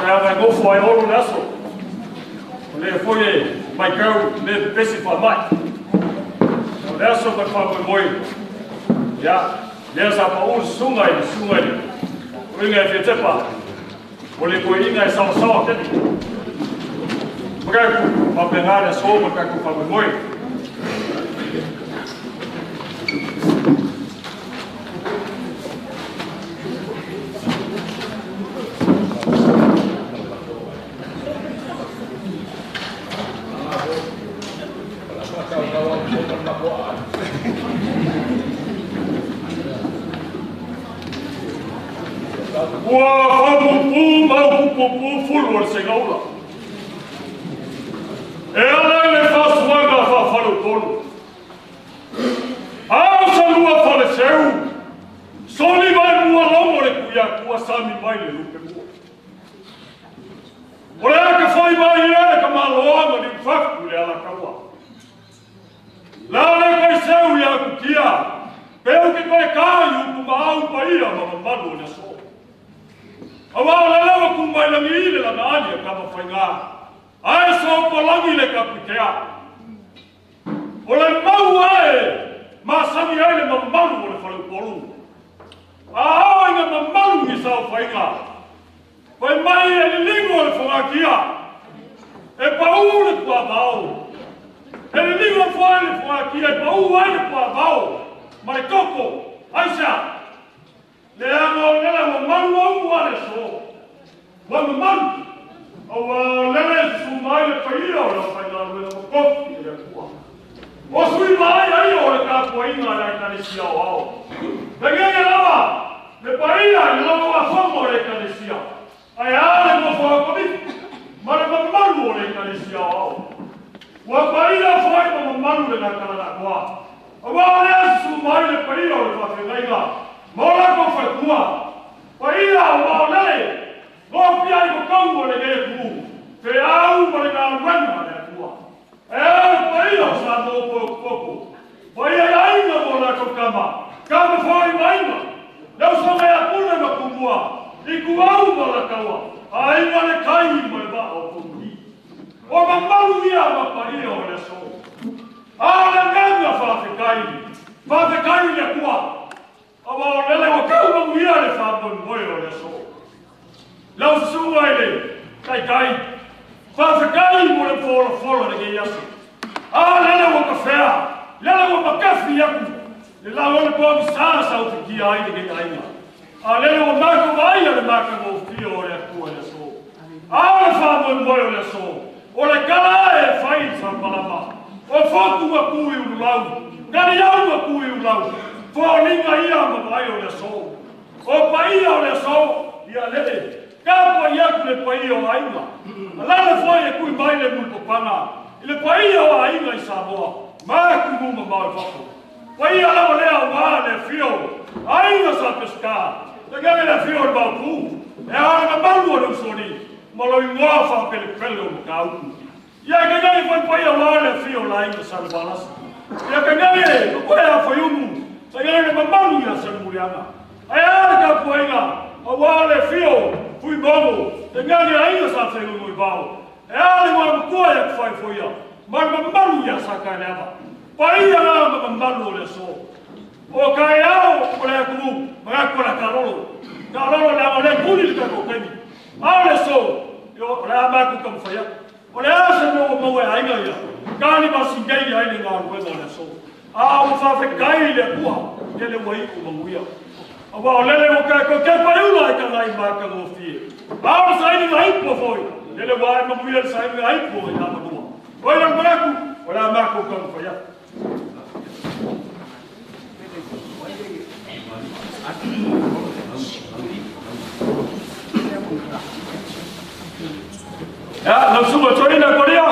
Leaga e nofo ai Olo le aso. O lea foi e matau le pepesi faamai. O le aso ma le faamoemoe. Ia, lea sa pau le susuga i le susuga i le toeaina e Fiatepa. O le toeaina e saosaoa tele. Manatu faapena le aso ma le tatou faamoemoe. Ua faapuupuu ma upu puupuu fulu o le segaula. E ala i le faasuaga faafaleupolu. Ao sa lua faleseu, soli mai mua logo le kuiakua sami mai le lupe mua. O le aka fai mai ia le kamaloa ma liufafu le alakaua. La le koe seu ia kukia, peu ke koe kai upu maau pa ia ma mamalu o le aso. Awa o le lewa ku mai langi i le lana ali a kama whainga. Ai so polangi le kapitea. O le mau ae, masani ai le mamalu o le faleupolu. A ao inga mamalu i sao whainga. Fai mai e liligo o le whangakia. E pau le kua vao. E liligo foi le whangakia e pau ai le kua vao. Ma le koko, aisa. Le anga o lele ua malu au ua le so. Ua mamalu. Au ua lele susu mai le paia o le whaingaluega makofi e le Atua. O sui mai ai o le tapuaiga a le Ekalesia o ao. Tengenge lava, le paia i le lava wafongo o le Ekalesia. Ai a le nofo a komiti, ma le mamalu o le Ekalesia o ao. Ua paia foi ma mamalu le ngakala koa. Aua o lea susu mai le paia o le faafeagaiga, ma o latou falekua. Paia o maolele, gofia i totonu o lenei atunuu, feau ma le galuega a le Atua. E a le paia o Samoa potopoto, paia i aiga ma o latou tama, tama foi ma aiga, le usoga ia Pule ma Tumua, i Tuau ma Alataua, aiga le tai ma le vaa o Fonoti. O mamalu ia ma paia o le aso. A o le agaga faafetai, faafetai i le Atua, aua o lele ua tau manuia le faamoemoe o le aso. Lau susuga i le taitai, faafetai mo le folafola lenei aso. A lele ua tafea, lele ua makafi atu, le lau o le pogisa sa ufitia ai lenei aiga. A lele ua matou vaaia le matagofie o le Atua i le aso. A o le faamoemoe o le aso, o le tala e fai i samalama. O fotu ma tu i ululau, kaliau ma tu i ulau, foliga ia ma vaai o le aso. O paia o le aso, ia lele, kapua i atu le paia o aiga. Alala foi e kui mai le mulipapaga, i le paia o aiga i Samoa, ma tumu mamao i fafo. Paia lava lea aua le afio, aiga sa Peseta, le gage le afio o le Maopu, e a le mamalu o le usoni, ma lo ingoa faapelepele o Matautu. Ia kagage foi paia aua le afio o le aiga sa Levalasi. Ia kagage, ma koe a Faiumu, kagage le mamalu ia Salemuliaga. Ae a le tapuaiga, aua le afio, Fuimogo, kagage aiga sa Fegogoivao. E a le ngoa matua ia kufaifoia, ma le mamalu ia sa Kaeleava. Paia ngā ma mamalu o le aso. O kai ao o le atunuu, manatu o le kalolo. Kalolo le anga o le muli le tatou taimi. A o le aso, o le a matou taumafai atu. O le a se mea ua maua e aiga ia, kani masingei ai le galuega o le aso. A ua faafetai i le Atua, lele ua iu manuia. Aua o lele ua tatou tepa i ula e tagai matagofie. A o le sailiga ipu foi, lele ua ae manuia le sailiga ipu i Amalua. O i le manatu, o le a matou taumafai atu. Ya, lau suga toeaina Koria,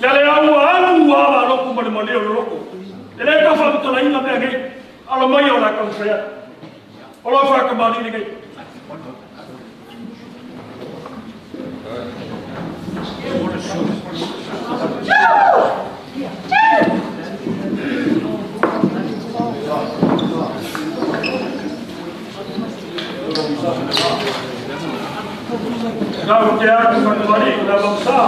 le le au alu ua ava loku ma le malie o le loko. E le tau faamatalaina mea nei, alo mai o la taumafai atu. O lau faakamali'i lenei. Kau ke aku kembali la bangsa.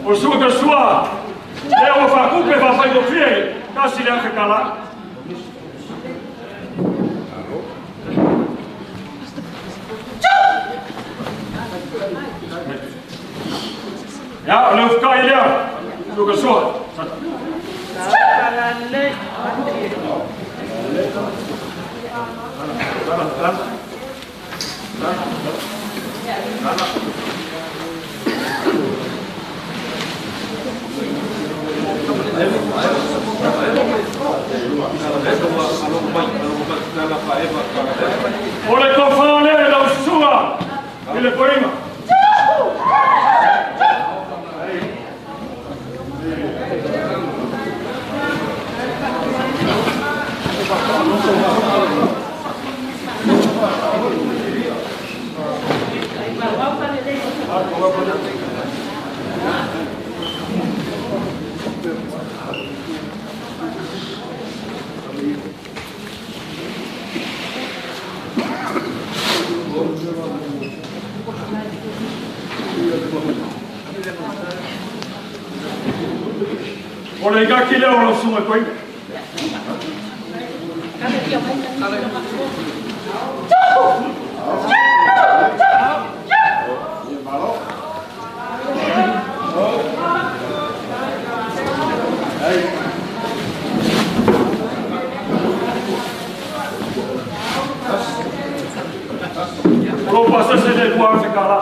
O sua ka sua, e o whakupe whawhai ko whie, ka sile ake kala. Ia, o leu whakai lea, sua ka sua. O le kofale lau sua i le koinga. O le ngaki lea o lau sunga koinga. O lou pasese le kua whekara.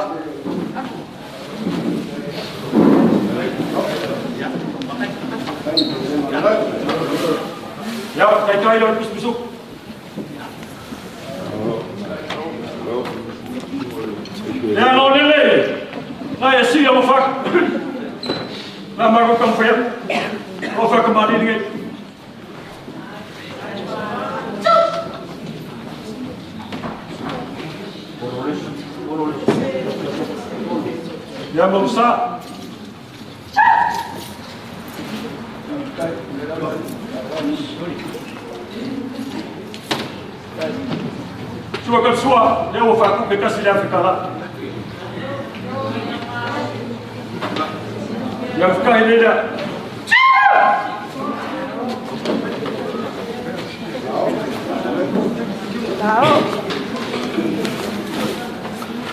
Ia, kai kai leo pisupisu. Lea lau lele, nai e si o whak. Nā maro kamwhea, o whakamari ngai. Ia mausa. Sua ka sua, lea ua whakupe kasi lea whekala. Ia whakahi lea.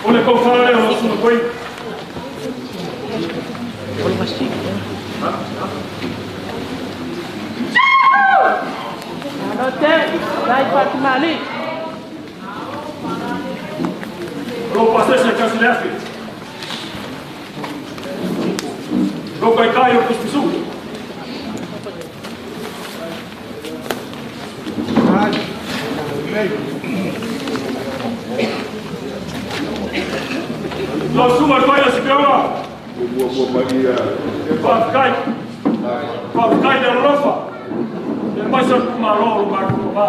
O le kauwha lea o suna koi. Lou pasese kasi le afi. Lou kai kai o puspisu. Lou suma kai a sipeoga. Whawhkai. Whawhkai le alofa. E maisa kumalo o maku ma.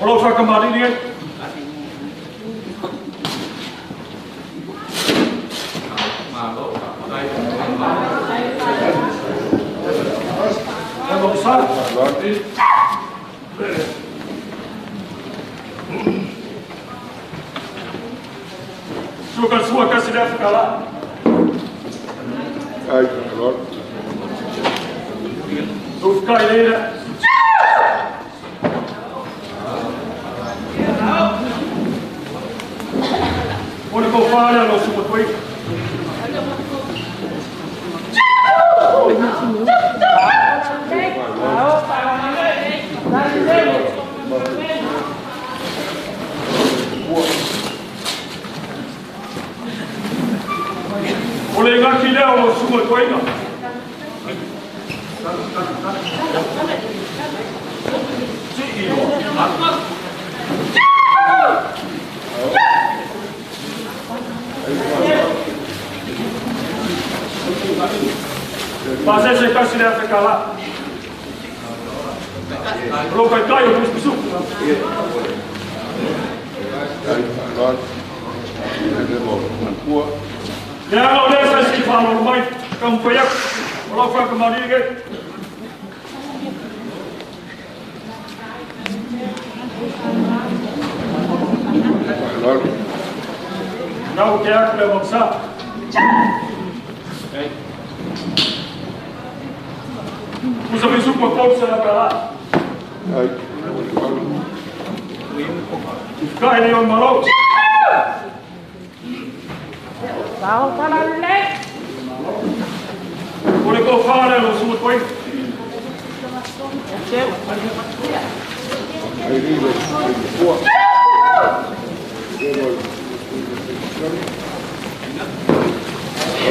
O lou whakamariri ai. E mausa. Sua ka sua kasi lea whakala. Ai, Lord. Lou whakai leira. O le kauwha lea lau suma koe. O le ngaki lea o lau suma koe. Pasese kasi lea whekala. Lou kai kai o puspisu. Leaga o lea sa si whalolo mai, ka mpai aku, o lau whakamari nge. Nau ke aku le wamsa. Usa me supa kousa la kala. Ufkai le o malo. O le ko whare o sua toi.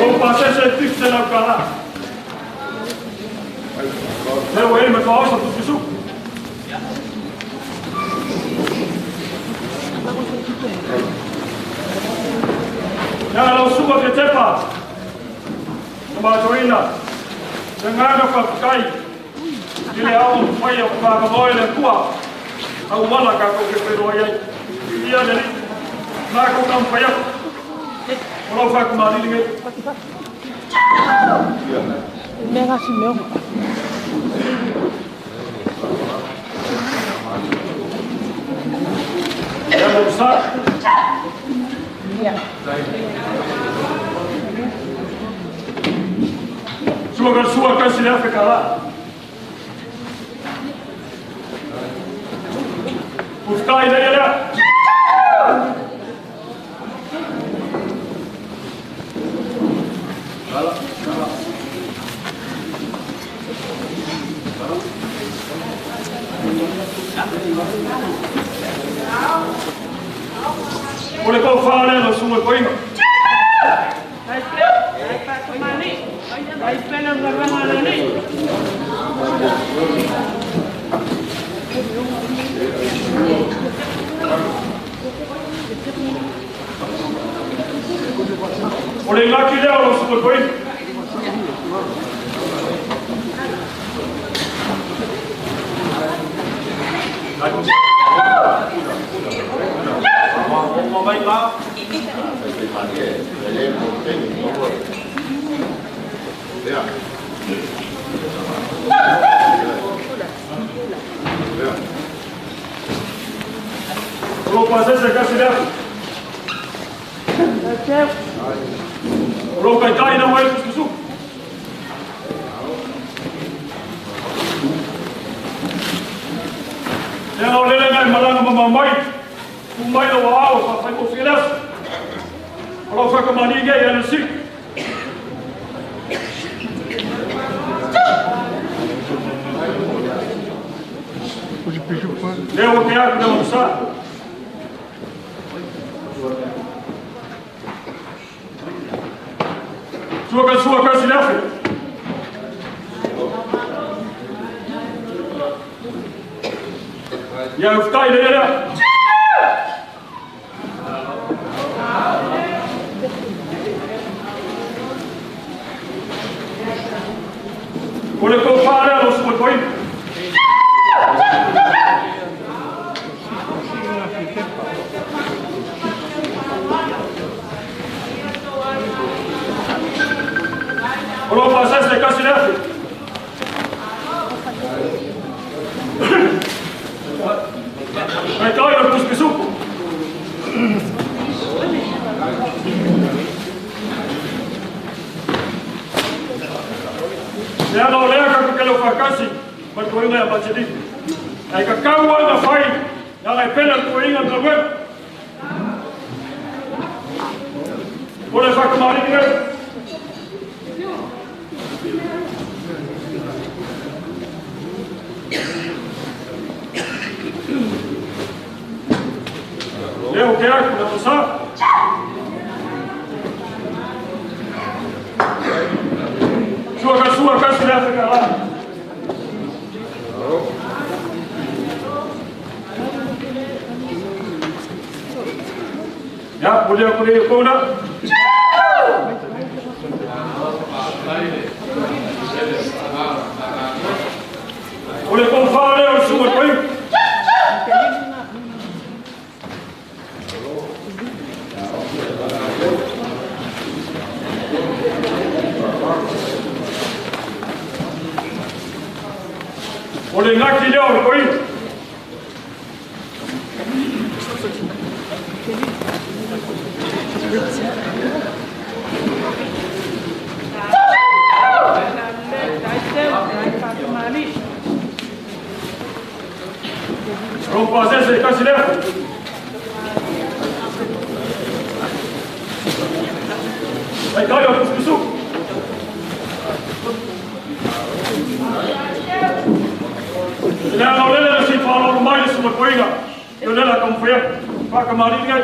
O pasese tifse la kala. Leo e me whaosa tu fisu. Ia lau suka ke tepa. Na mātoina. Te ngāna whakakai. I le ao mwhai o whakamoe le kua. Au wala ka kau ke whenua iai. Ia le li. Nā kau ka mwhai aku. O lau whakamarili ngai. Mega si meu. Ia mo sa. Sua ka sua ka si le Afrika la. Ufkai le lea. O le kau whārea no sua koinga. O le ngaki lea o lo sua koinga. O lo pasese kasi lea. O lo kaitai na wai kuskusu. Lea o lele ngai malanga mamamai. Umai o ao whawhai o whilas. O lau whakamani ngai ana si. Lea o te aku na mamsa. Sua ka sua kasi leafe. Ia uftai le lea. O le kau whārea lo sua koina. O lo pasese le kasi leafe. Kai tai o puspisuku. Lea o lea ka kukele whakasi, ma tuinga ya matini. Ai ka kau anga whai, na ngai pele tuinga na web. O le whakamari ngai. Lea o ke aku na tosa. Sua ka sua kasi le Afrika la. Ia, mulia kule i kona. O le kau whārea o sua koe. O le ngaki lea o le toeaina. Rompasese kasi lea. Ai kai o kuskusu. Le aga o lele na si whaalolo mai le suma toeaina. I o lela ka mwhea. Whakamari ngai.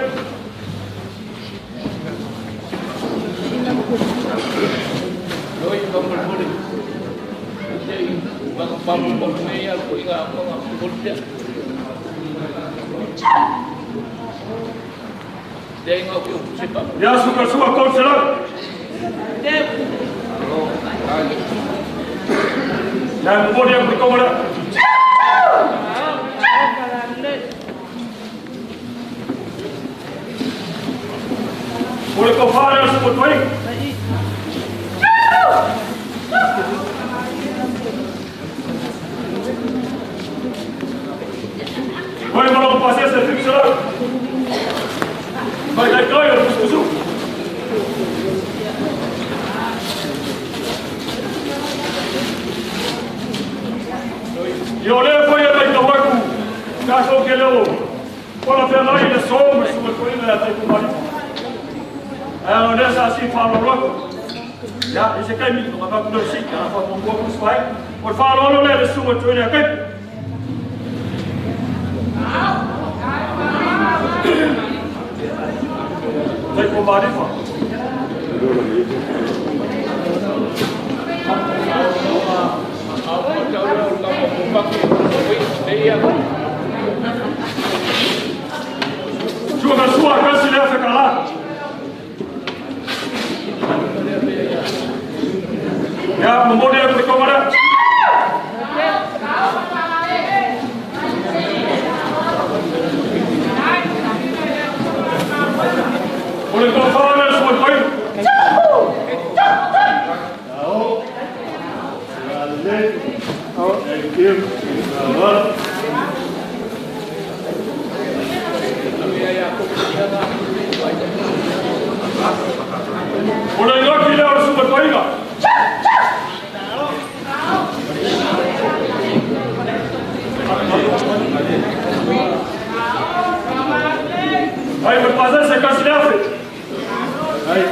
Loi pamul. Bang pamul nei al ko inga ko ngam pul. Tengo que sepa. Ya su sua consela. Ya mo dia ko komara. Ole ko fara su ko toi. Oi malo passer ce truc là. Vai dai kai o kuskusu. Io le foi a dai tawaku. Ka so ke leo. Kola fe lai le so me su ko ina tai ko mari. Ah on est assis fa lo lo. Ya ese kai mi ko ba ko si ka fa ko ko spai. O fa lo lo le su ko ina kai. Tai ko mari fa. Sua sua kasi le fe kala. Ya mo dia ko komara. Ole ko fara su ko. Ole ngaki le o su ko inga. Ai me pasa se kasi le afe. Ai.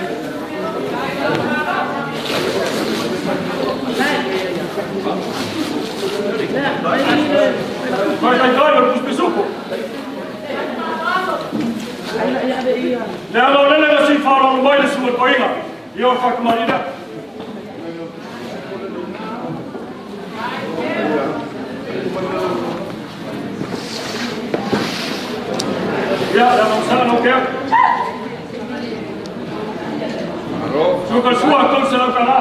Vai dai kai o kuskusuko. Le aga o lele na si whaalolo mai le sua toeaina. Ia o whakamarina. Ia, le aga o no kea. Suka sua tau se lau kala.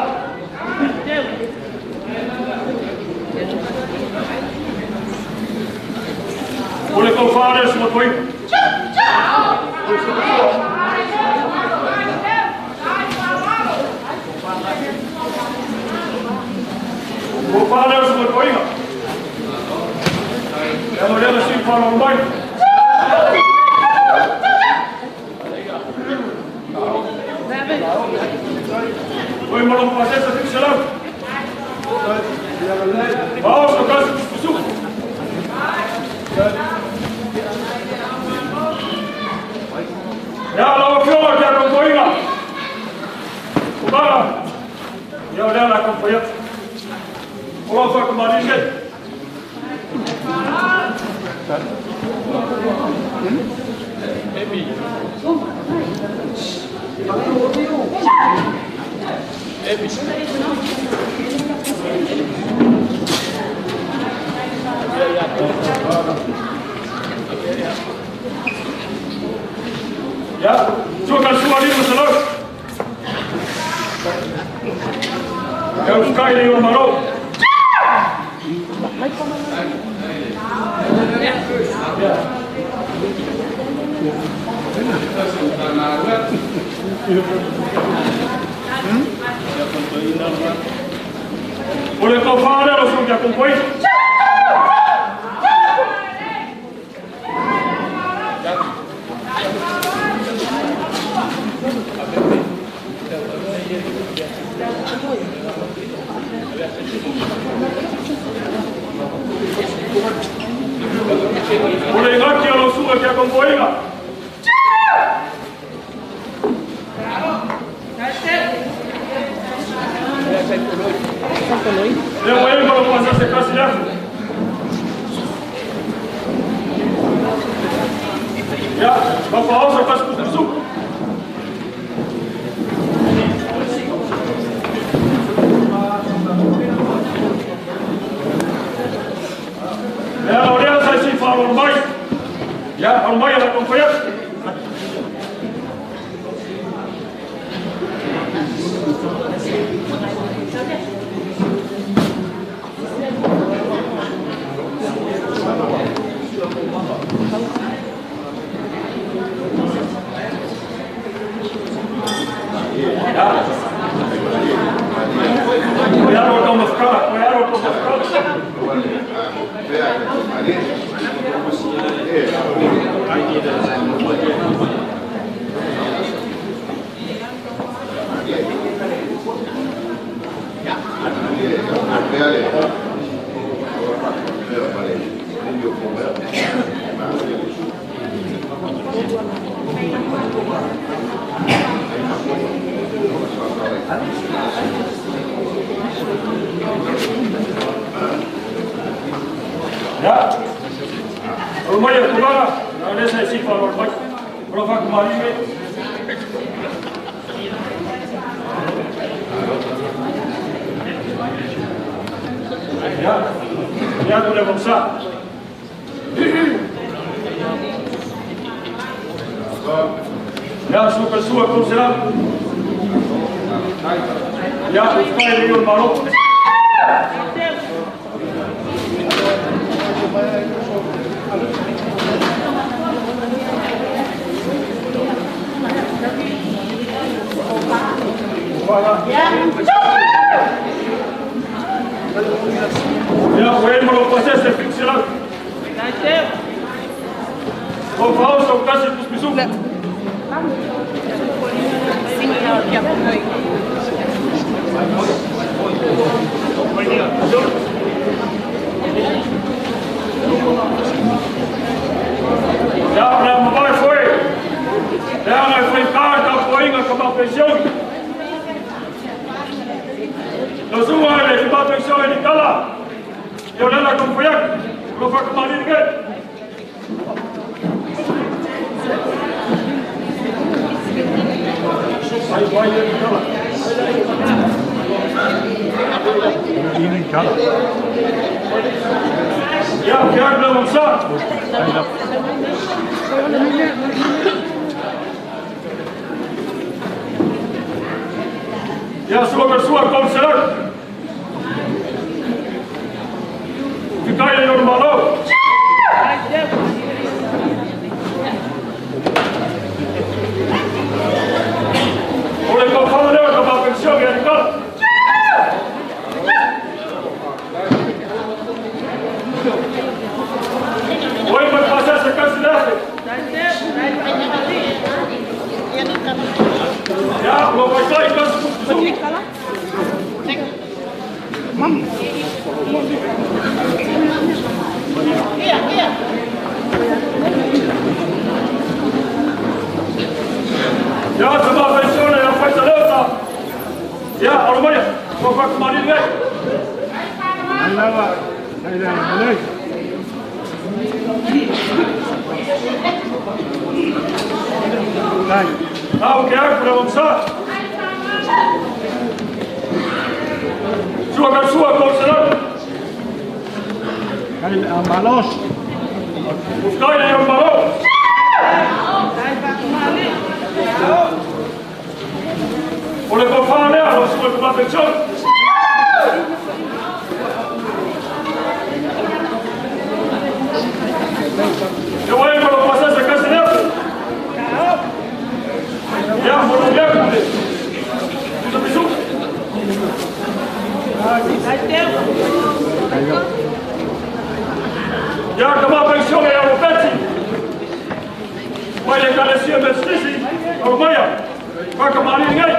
O le kau whaare sua toeaina. O whaare sua toeaina. Le aga o lele si whaalolo mai. Oi malo pasesa fixelau. Vamos no caso kuskusu. Ya la afioga kia kontoinga. Kubara. Ya lea la kontoia. Ola fa kumarise. Ebi. Ebi. Ya, sua sua ali no salão. Eu fiquei ali o marou. O le kau whaare ro su kia kongkoi. tapuaiga. Lea ua i ma lou pasese kasi le afi. Ia, faafaaoso kasi tusitusuku. Lea o lea sa isi faalolo mai. Ia, alo mai ala taumafai atu. Ia. O alo taumafakala, o alo taumafakala. Ia. Alo mai e tulaga, na o lea sa isi faalolo mai. O lau faakamali'i nei. Ia, ia atu le vausa. Ia, sua sua 300. Ia, ufkai le i o le Malo. Ia, ua i ma lou pasese 700. Faufao sau kasi tusipisuku. Ia, o le a mavae foe. Leaga e faigā le tapuaiga ka mapensione. Lau susuga i le mapensione i Tala. Ia o le ala taumafai atu. O lou faakamali'i lenei. Vai, vai, Tala. Ia, o ke atu le vausa. Ia, sua ka sua 300. Fikai le i o le Malo. O le taufala lea o le tama pensione e Nicola. Ua i ma le pasese kasi le afe. Ia, o lou faita'i kasi tusitusuku. Ia, tama pensione ia Faisaleuta. Ia, alo maia, ua faakamali'i lenei. Lau ke atu le vausa. Sua ka sua 300. Ufkai le i o le Malo. O le taufala lea, lau susuga i le tama pensione. Ia ua i ma lou pasese kasi le afi. Ia, mo lou atu le tusipisuku. Ia, tama pensione ia Ropeti. Mai le Ekalesia Metotisi, alo maia, faakamali'i lenei.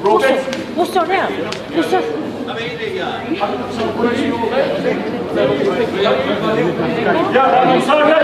Ropeti. Uso lea. Uso. Ya, la sabe.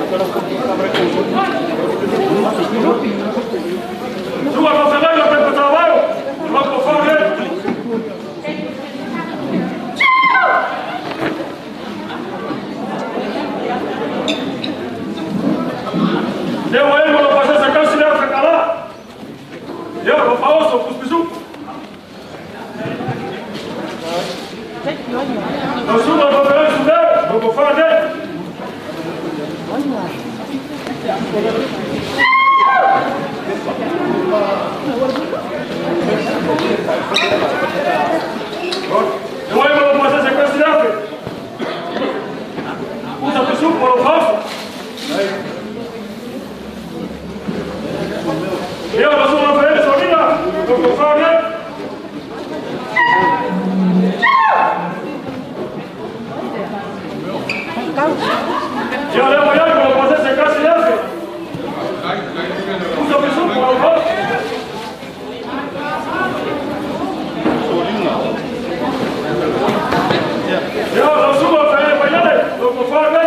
Suga ma fegai la pepa tavaio. O lo ko whare. Leo e mo lo pasesa kasi leo fekala. Ia lo paoso puspisu. Lau suga ma fegai sumeo. Lo ko whare. Leo e mo lo pasesa kasi leo fe. Usa pisu po lo paoso. Ia lo suga ma fegai solina. Lo ko whare. Ia leo ia mo lo pasesa kasi leo fe. Usa pisu po lo paoso. Ia lo suga fegai pailale. Lo ko whare.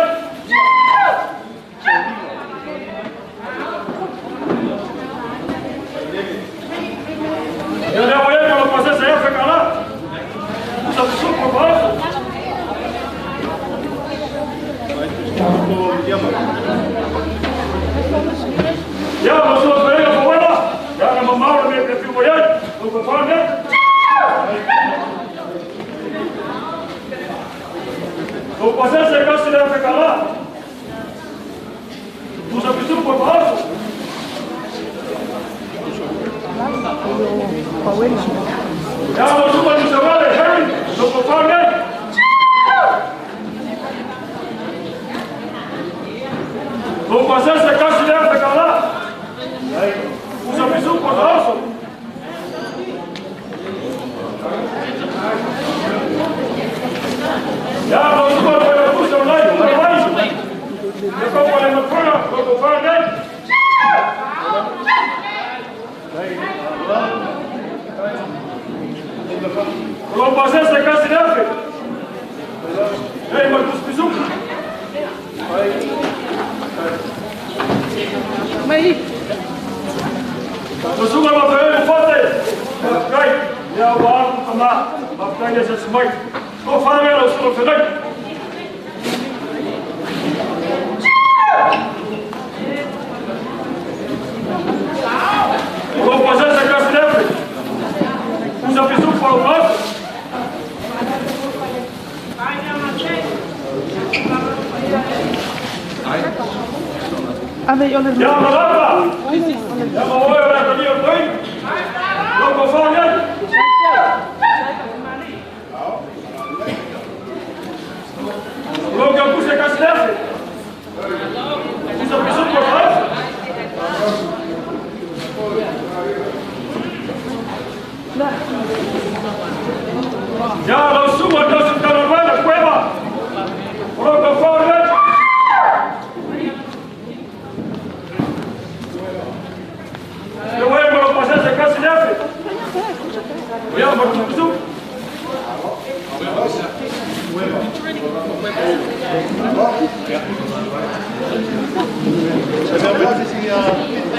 Ia leo ia mo lo pasesa ia fekala. Usa pisu po lo paoso. Ia lo suga fegai fawela. Ia na mamau le me te fiu ia. Lo ko whare. Lo pasesa kasi leo fekala. Usa pisu po lo paoso. Ia lo suga ni sawale Harry. Lo ko whare. Lo pasesa kasi leo fekala. Usa pisu po lo paoso. Ia lo suga pe pusa ulai ulai. Ia ko le mafuna lo ko whare. Lo pasesa kasi leo fe. Ei Marcus Pisu. Mai. Lo suga ma fegai fate. Kai. Ia wa kama. Ma fegai sa smai. Ko whare lo suga fegai. Lo pasesa kasi leo fe. Usa pisu po lo paoso. Ave ole. Ia ma lava. Ia ma oe o le kalia koi. Lo ko whare. Lo ka puse kasi leo fe. Usa pisu po lo paoso. Ia lo suga tausi talavana kueva. Lo ko whare. Leo e mo lo pasesa kasi leo fe. Ia Marcus Pisu.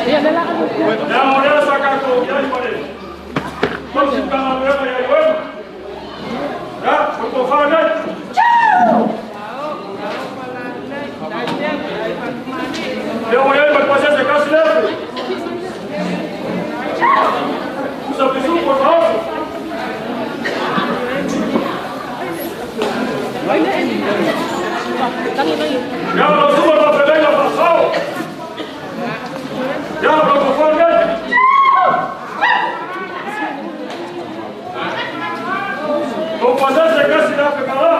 Ia le la. Ia o lea sa kako ia i mare. Tausi talavana ia i oe. Ia lo ko whare. Leo ia i pasesa kasi leo fe. Usa pisu po lo paoso. Ia lo suga ma fegai la pasao. Ia lo ko whare. Lo pasesa kasi leo fekala.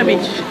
Martinovic.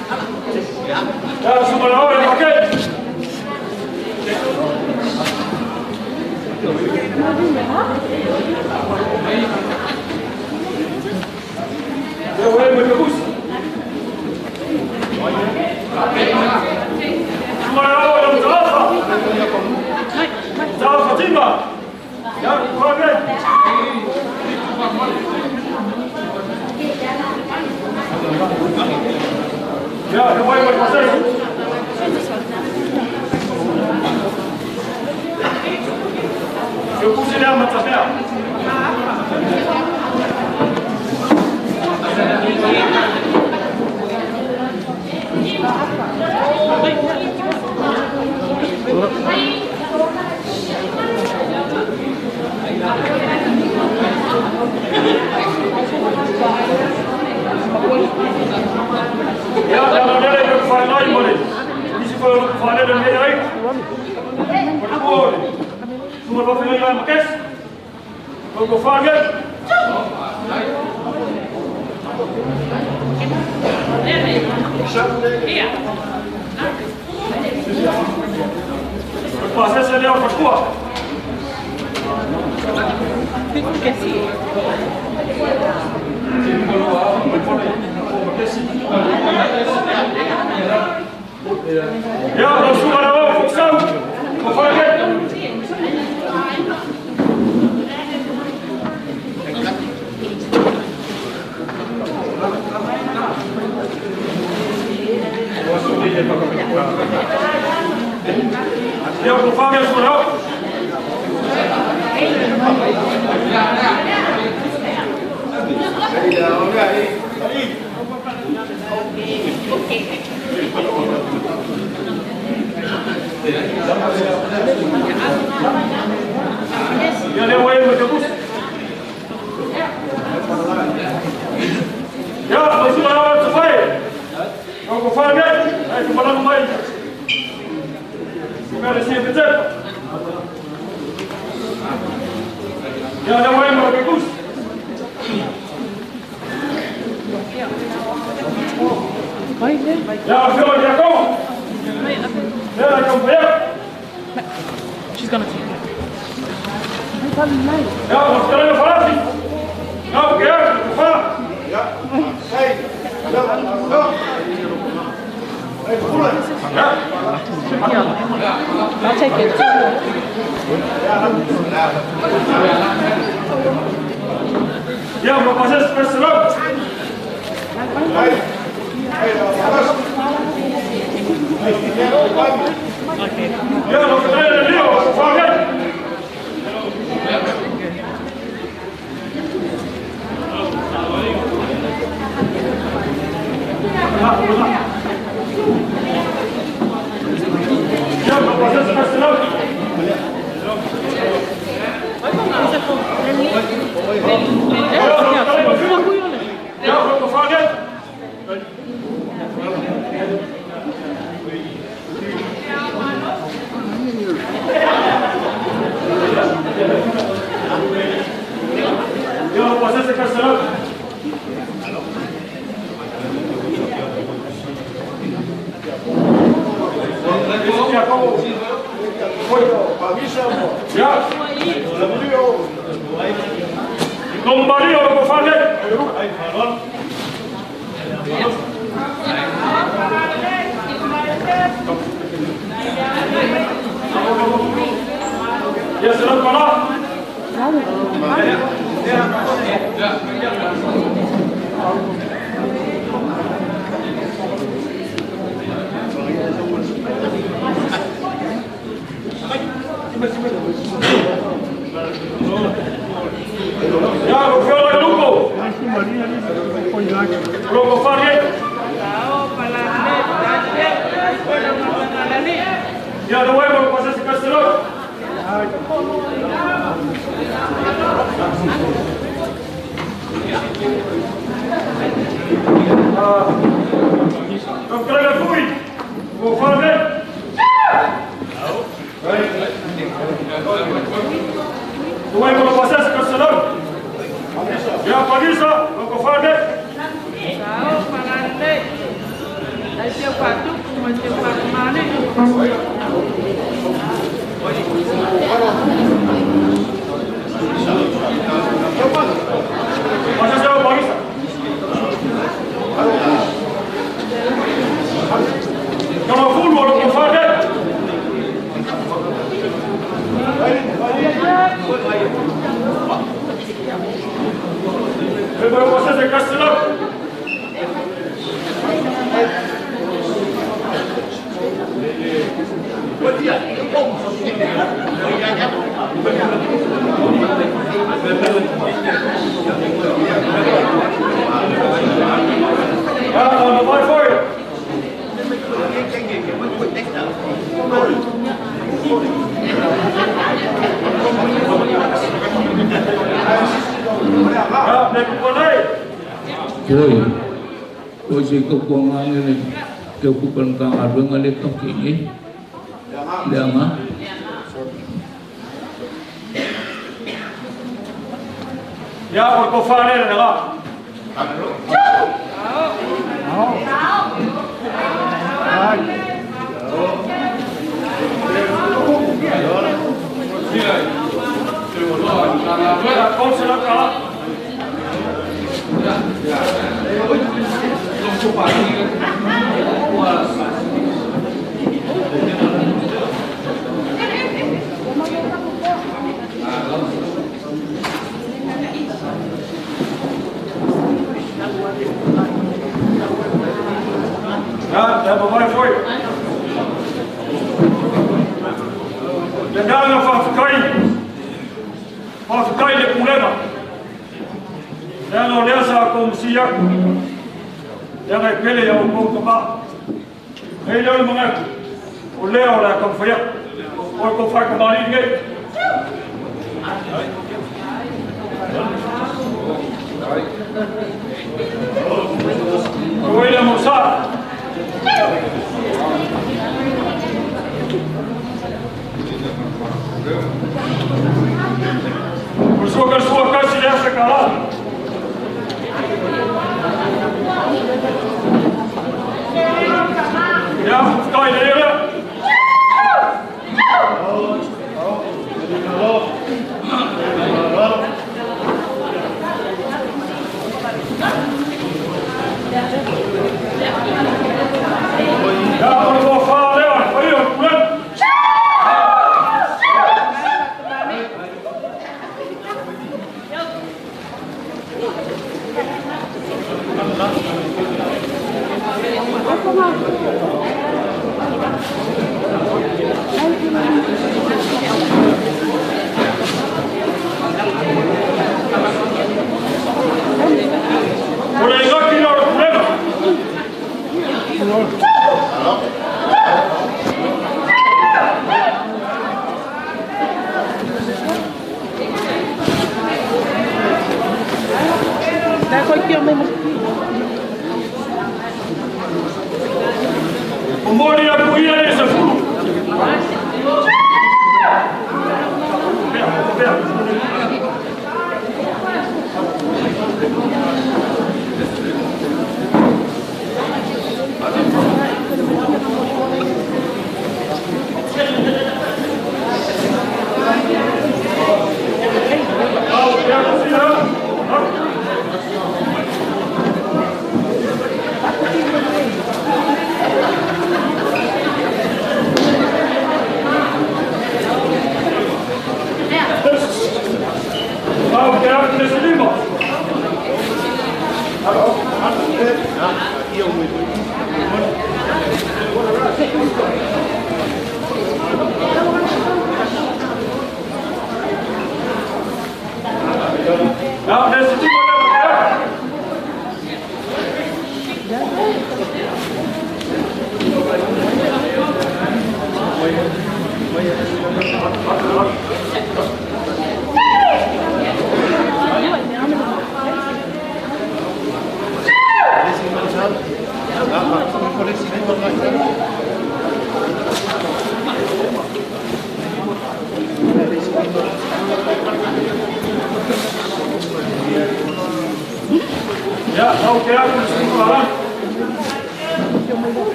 She's gonna take it. I'll take it. Ja,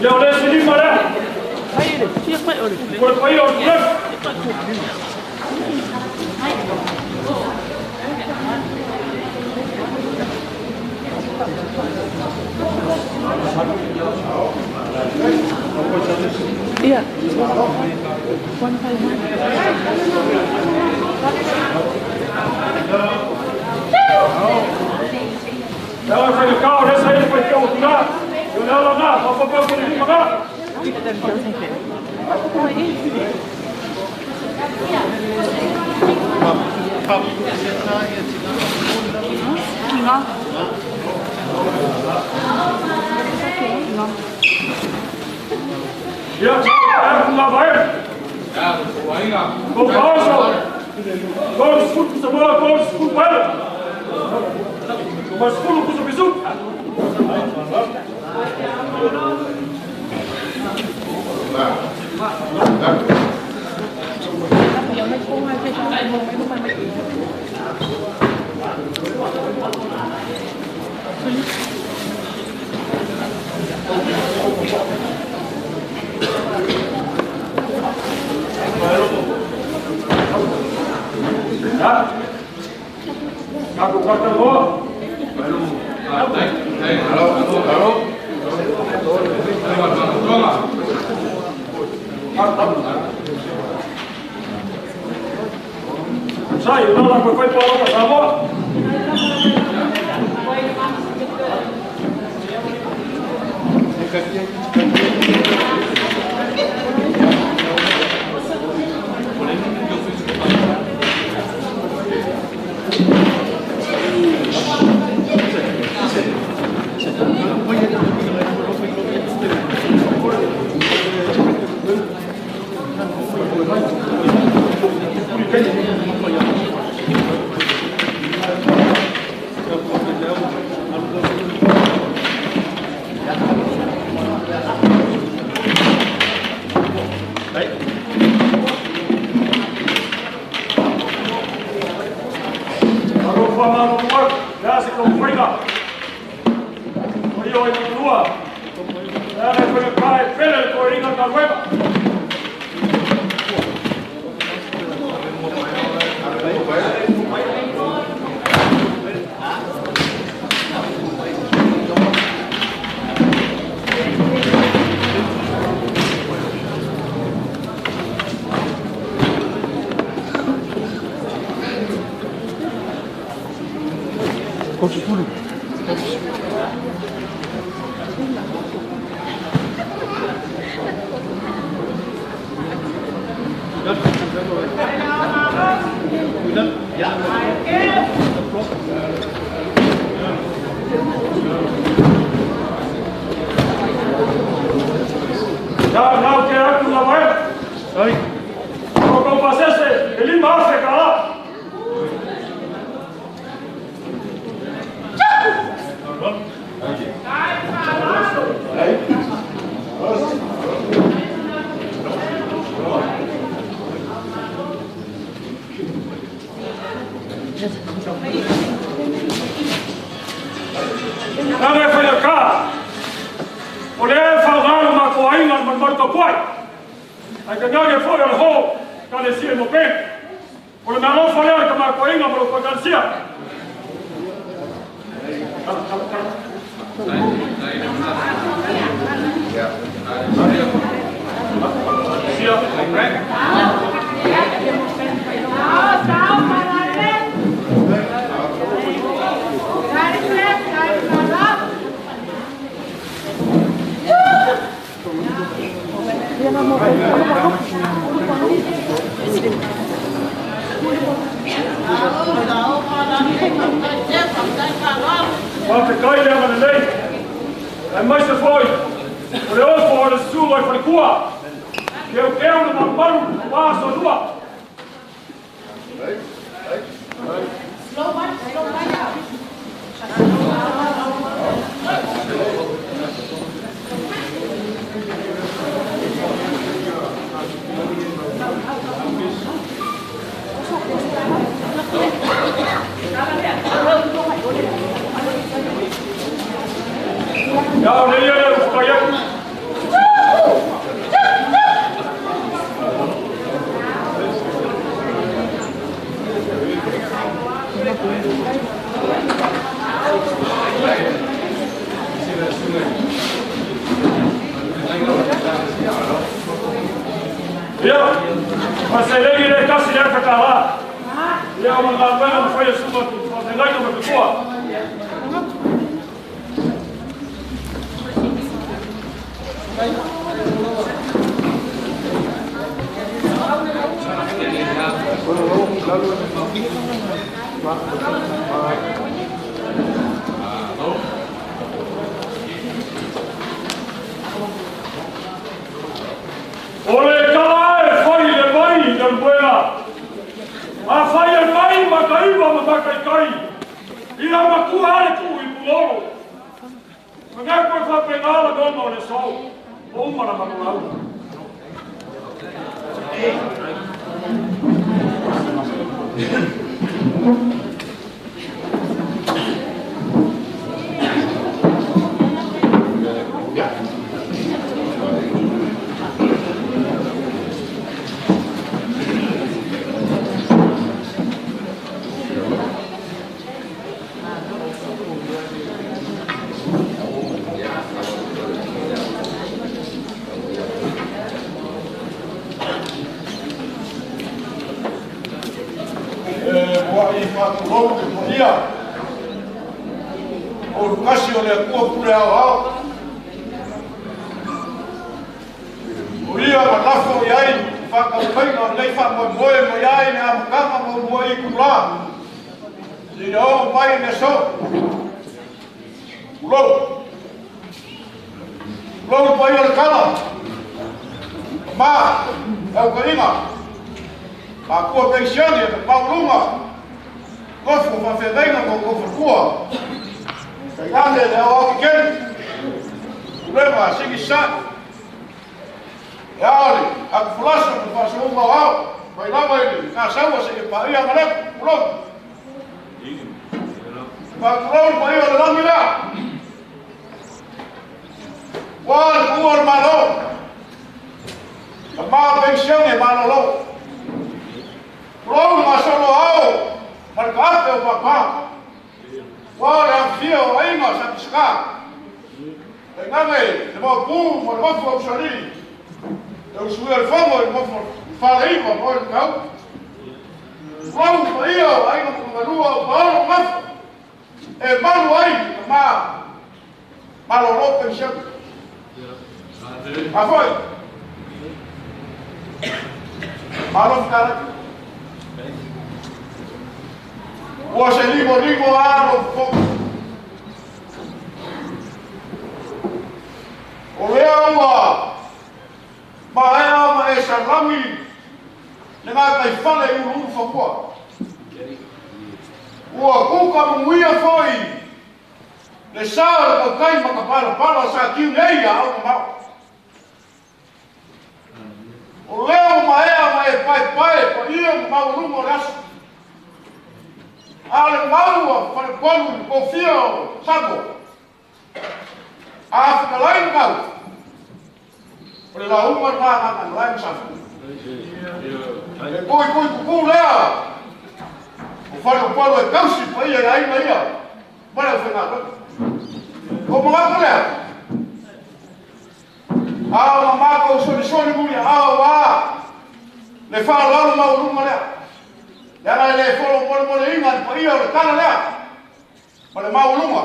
Ia o le silima lea. O le paia o le Tulefu. Yeah. 1 by 1. Ela foi no carro, essa aí foi que eu lá. Eu não lá, só foi para o lima. Ia, Sai, o la foi para Samoa. Ia, faselegi le tasi le whakala. Ia, o ngā wena mwhai e suma tu whasengaina me kutua. O le kala e whai le mai i le muela. A whai e mai makaiwa ma makaikai. Ia makua ale tu i puloro. Nga koe whapengala goma o le sou. O umara manulau. O lukasi o le akua pule ao ao. O ia ma lafo i ai, whakaupainga o lei whamoemoe mai ai ne amakanga mo mua i kula. Si o mai ne so. Ulou. Ulou pai o le kala. Ma, au kainga. Ma kua peisiani e paulunga. Kofu whawhengainga mo kofu kua. Kailane le au au kikeni. Ulema singi sa. E aole, aku fulasa mo whasaunga o ao. Mai lava ili, ka saua se i paia ngaleku, ulou. Whakulou pa ia le langi lea. Ua le kua le malo. Ka maa peisiani e malolo. Ulou ngā solo ao. Ma le kaape o papa. Ua le amfia o ainga sa pisaka. Te nganga e te mau pū mo le mofu au sali. Te usuia le fongo i le mofu whaleiva mo le kau. Ulou pa ia o ainga mo ngalua o paolo mafu. E malu ai ka ma malolo pensione. A foi. Malo whakara. Ua se ligo ligo alo foku. O lea ua maea ma e salami le ngā kai whale i uru whakua. Ua kuka munguia foi le sao le kaukai ma ka pala sa kiu nei a au mau. O lea ua maea ma e pai pai pa ia ma maulunga o le aso. A le maua whare ponu i kofia o sabo. A whakalai ngau. O le launga ngā ngā ngā lai masafu. E koi koi kuku lea. O whare ponu e kausi pa ia i aina ia. Mare o whenga koe. O mga lea. A o ngā mākou soni soni muli a o a. Le whalalo maulunga lea. Le ana le folo mole mole inga ni pa ia o le tala lea. Ma le maulunga.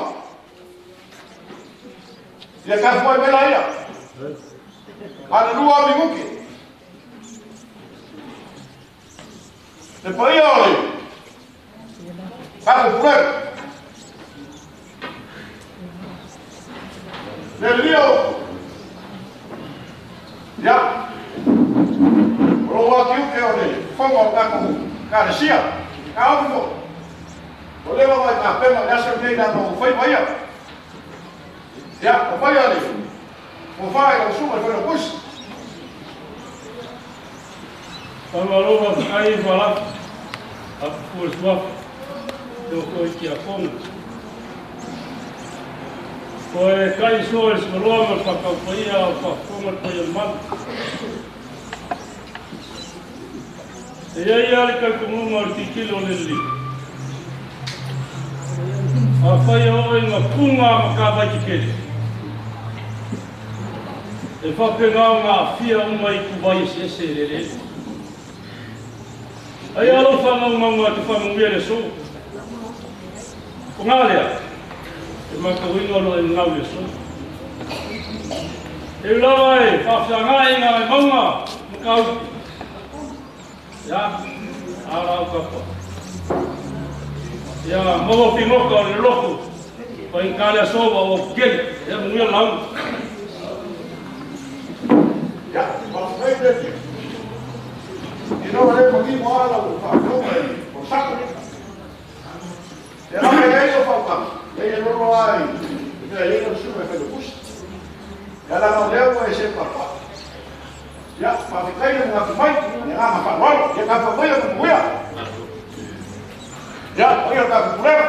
Ia ka fua mela ia. Ana lua minguki. Le pa ia o le. Kako purek. Le lio. Ia. O lo wā kiuke o le fongo o kako ka le sia. Ka au O lewa mai ka pema le asa nei nā o whai mai ia. Ia, o whai ale. O whai o sunga whai o kusi. Whamaloa whakai whalapa. A pua suafa. Te o koe ki a konga. Koe kai soa e smaloa ma whakaupaia o whakonga toi o mana. E ia ia le kaukumunga o le titilo o le li. Afai o inga punga ma ka vai ki kele. E whapenga o ngā whia uma i kuwai e se ese le le. Ai alofa ngau maunga te whamungia le so. Ko ngā lea, e makawinga lo e ngau le so. E ulawa e whawhianga e ngā e maunga makau. Ia, ara au kapa. Ia, maua whingoka o le loko. Pa inga lea so wa o keli. Ia, mungia lau. Ia, whawhianga le te. Ina o le magi mo ala o whawhionga i o sako. Te rame ei o whaukanga. Ei e loro ai. Mea ei o suma e whaile pusi. Ia langa o lea ua e se papa. Ia, whawhikai le mga mai. Ia ngā mawhanwalo. Ia ngā whawhia kukuia. Ia, oia ka kukulera.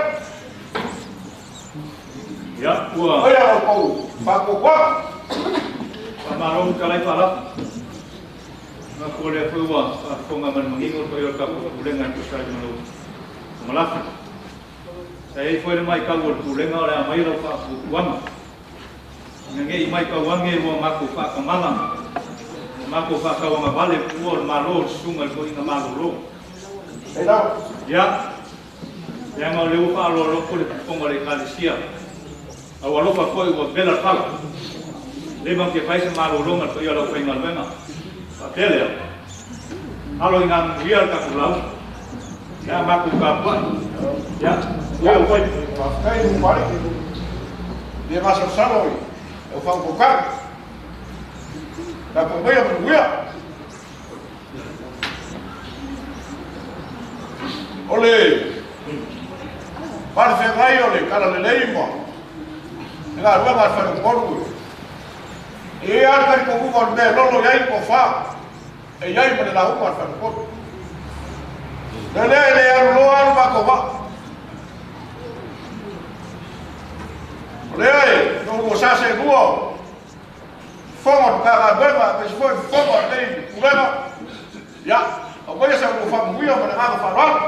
Ia, ua. Oia o pau whakokwa. Whamaro kalai whalapu. Ngā kōlea whua whakakonga manu mangingo to i o ka pulenga i kusai malo malafi. Sa e foi mai kau o pulenga o le a mai lau whakapuanga. Nga ngei mai kau ange ua mako whakamala. Mako whakawanga vale pua o malo o sunga i koinga malo lo. Ei lau. Ia. Ia ngā leo whaalo loko le puponga le kalesia. Au alofa koe ua vela pala. Le mang ke whaisa malo longa to i o lau whaingalwenga. Pele. Alo inga muia ka kulau. Ya maku ka pa. Ya. Ya oi. Kai mu mari. Le masa salo i. O fa ko ka. La ko moia muia. Ole. Parfe ngai ole kala le leima. Nga rua nga fa ko ko. E ar ka ko ko me lolo yai ko fa. E iai ma le lau ma whanakoro. Le lea le aru loa aru mako wa. O lea e, no ua sase lua. Fonga tu kaka wenga, pe si foi fonga nei kulenga. Ia, o koe sa ua whamuia ma le ngaka whanwalo.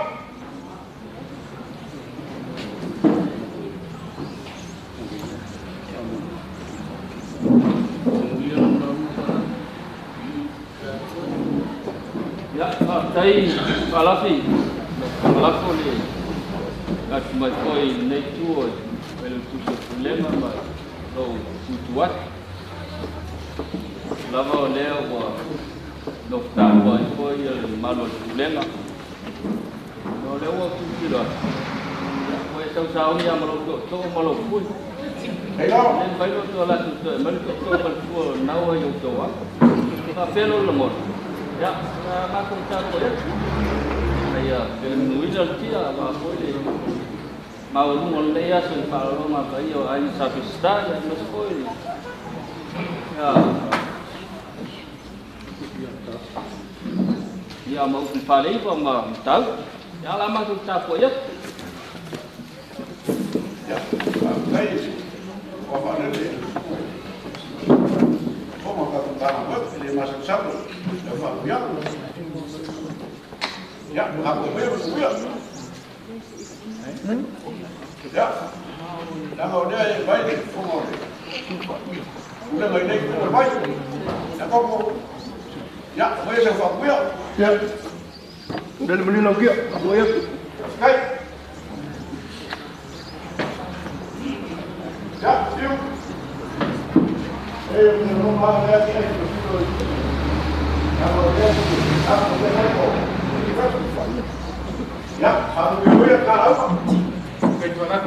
Ia, tai whalafi, whalafo le ngāti mai koe i nei tū o le tuso pulenga ma lou tutuatu. Lava o lea ua nofutaua ai foi le malo le pulenga. No lea ua tutilo atu. Ia, koe sausaoni ia ma lou to'oto'o ma lou pui. Ei lau. Le mai lo tua latu toe, mai le to'oto'o ma le fua o naua i o tau atu. Whawhelo le mora. Ia, mākou tātou e. Ia, pele muina le tia, wā koe le maulunga o le aso i whaalonga ka ia o aina sa fisita, ia mas koe le. Ia, ia maupu whaleiwa ma tau. Ia, la mākou tātou e. Ia, kai o whanele. Fonga ka tūtanga wep, le masa salo. Ia whamuia. Ia, hako mea muia. Ia, nanga o nea e mai le fonga o le. Ule mai nei kua mai. Ia koko. Ia, mai se whamuia. Ia. Lele manina kia, whamuia. Kai. Ia, iu. E, o no maa lea ki ai ko silo i. Ia, o lea ki, a ko lea mai ko. Ia, whamuia ka au. Kai tuana.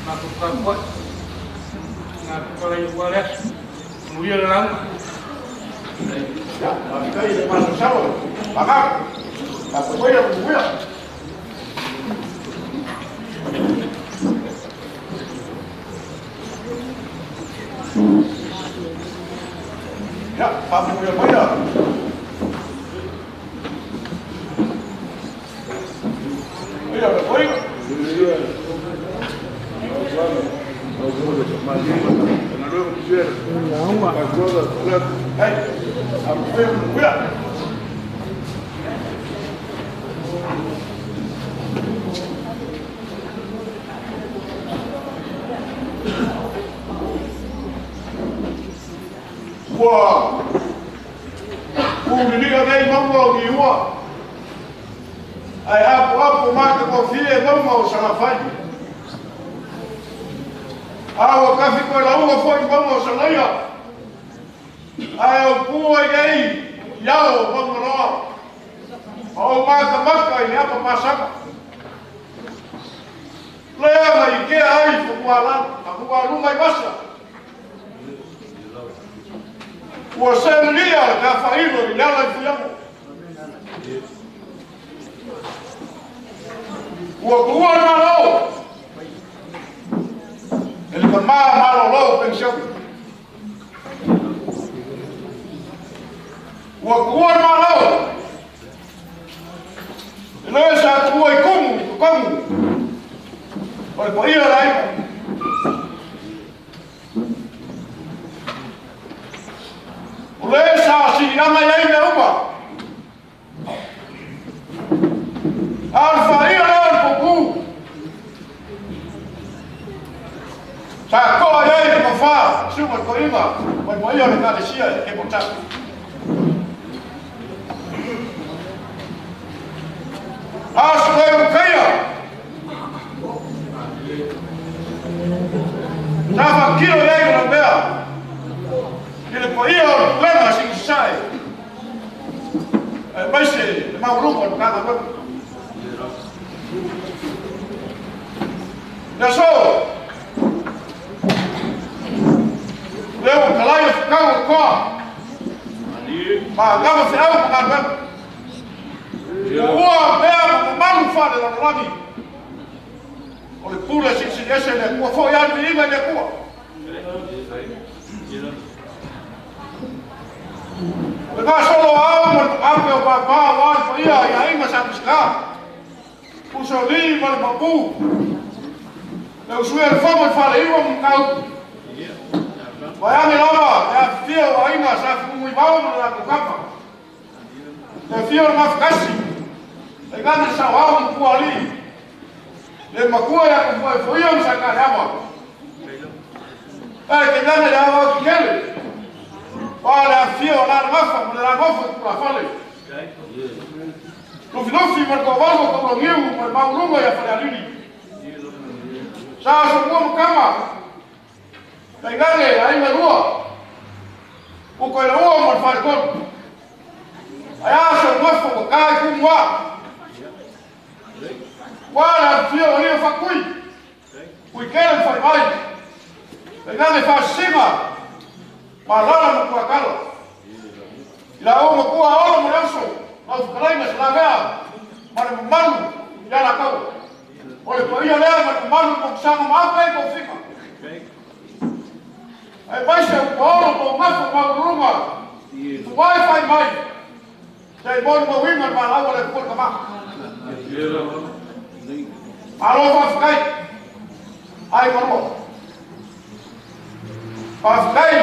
Mako ka koe. Ngā tukala i ua lea. Muia le lau. Ia, whamuia le masa salo. Whakau. Whamuia muia. Ia, whamuia muia. Ia, le koe. Hei, whamuia muia. Ua Ulilia nei mauga o Niua. Ae apoapo matagofie mauga o Salafai. A ua tafi koelauga fo'i mauga o Salaia. Ae aupua i ai i ao o Maugaloa. Ma ou matamata i le apa masaga. Lea na ikea ai fagualuga i vasa. Ua selelia le tafailo i le ala i Fuiago. Ua tuua le Malo e le tamā malolo o penisione. Ua tuua le Malo e le sa tuua i kumu i totonu o le paia o le aiga. O le sa siliaga i ai mea uma. A o le faia lea o le pupu. Sa toa i ai le tofa, susuga i le toeaina ma le paia o le Ekalesia e Kepotasi. A o se toe utaia, sa faatino i ai lona mea i le paia o le Pulega Sili Sasae, aemaise le maualuga o le Matagaluega. Le aso, lea ua talai le fetau o le toa, ma gava feau ma galuega. Ua mea ma mamalu faale-lalolagi o le pule silisili ese le Atua, foi lava le viiga i le Atua. O le gasolo ao ma le taape o pāpā aua le paia i aiga sa Minisita, Usoalii ma le Maopu, le usuia le Fono i Faleiva ma Mataupu. Vaeane lava le afifio o aiga sa Fenunuivao ma le latou kapa. Le afio o le Gafatasi, tainane le saoao ma Puaalii, le matua ia Tufuaefoia ma Sakaleava. Ae tainane le aoao tetele, aua le afifio o Alalagafa ma le Lagofo i Tulafale. Lufilufi ma le toavalu o Taulagiu ma le maualuga ia Falealili. Sa Asomua ma Tama, tainane aiga lua, Ukoilaua ma le Faletolu. Ae a se nofo ua ta i Tumua. Ua le afifio o alii o Faatui, Puikele ma Faimai, tainane Faasisina, Malala ma Tuatala. I la ou matua Olo ma le uso, lau fetalaiga Salavea ma le mamalu i Alataua. O le paia lea ma le mamalu i Motusaga ma ape ai tofiga. Aemaise ua olo tou nofo maualuluga tuai fai mai se i molimauina le valaau a le Atua i le tama. Malo faafetai ai malua. Faafetai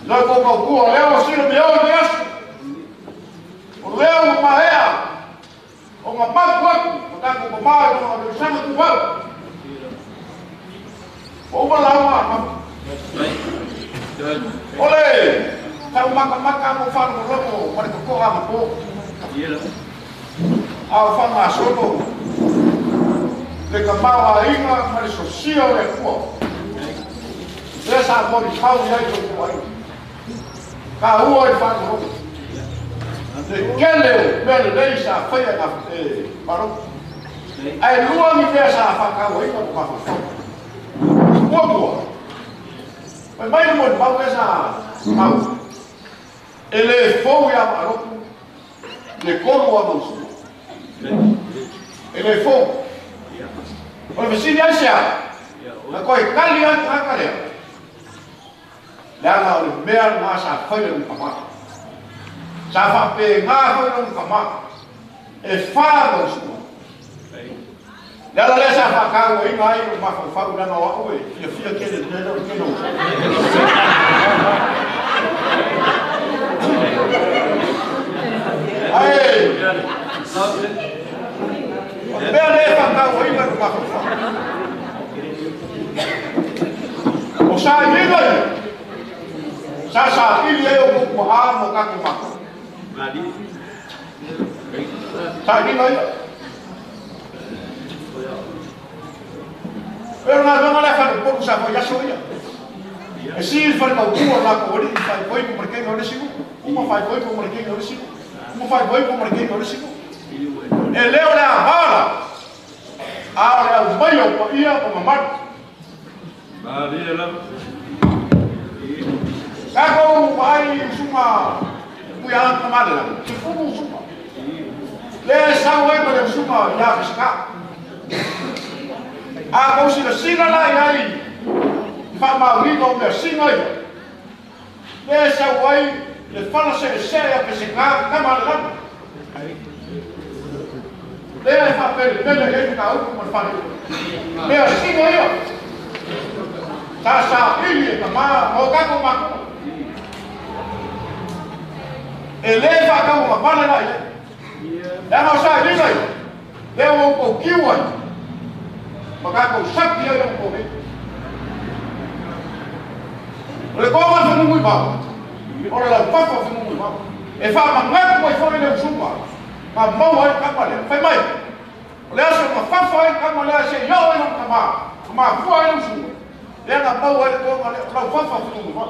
i la outou tautua, o lea ua silomia i lenei aso, o lea ua maea ona mapu atu ma tatou tama i lona tausaga tumau. Ua uma lauga a Mapu. O le taumatamata mo faalogologo ma le totoa anapo. A o faagasolo le tamaoaiga ma le sosia o le Atua. Lea sa molimau i ai lou aiga. Taua i le faalogologo. Le tele o mea lelei sa faia e Malo. Ae lua ni mea sa faatauaina mo mafaufau. Muamua, fai mai le molimau lea sa mau, e le fou ia Maalotu le tolu o ana usuga. E le fou. O le fesili aisea, na toe tali ai le tagata lea, leaga o le mea lena sa faia e lona tama. Sa faapena foi lona tama, e fa ana usuga. Le ala lea sa faatauaina ai lou mafaufau leaga o au e fiafia tele i le mea lea o le tele o usuga. Ae o le mea lea e faatauaina i lou mafaufau, o sailiga ia, Sa saili ai o kou tua'a ma o tatou matua. Sailiga ia. E o le galuega lea a faleupolu sa fai i aso ia. E sī le fale tautua o le latou alii, faaipoipo ma le teine o le isi nuu, uma faaipoipo ma le teine o le isi nuu, uma faaipoipo ma le teine o le isi nuu. E le o le ava la, a o le aumaia o paia ma mamalu. Tatou vaai i usuga Tuiaana Tamalelagi, 10 usuga. Lea e sau ai ma le usuga ia Peseta. A tou silasila la i ai i faamaoniga o measina ia, lea e sau ai le fala seesee a Peseta Tamalelagi. Lea e faapelepele i ai mataupu ma le faleula. Measina ia sa saili e tama ma o tatou matua. E le faatauagavale la i ai. Leaga o sailiga ia, lea ua outou tiu ai ma tatou sapi ai ona nei. O le toga o le fenunuivao, o le laupapa o fenunuivao. E faamanatu ai foi le usuga na maua ai le tama lea. Fai mai, o le aso na fafa ai le tama lea seia oo ai lona tama, na mafua ai le usuga, lea na maua ai le toga lea, o laufafa o fenunuivao.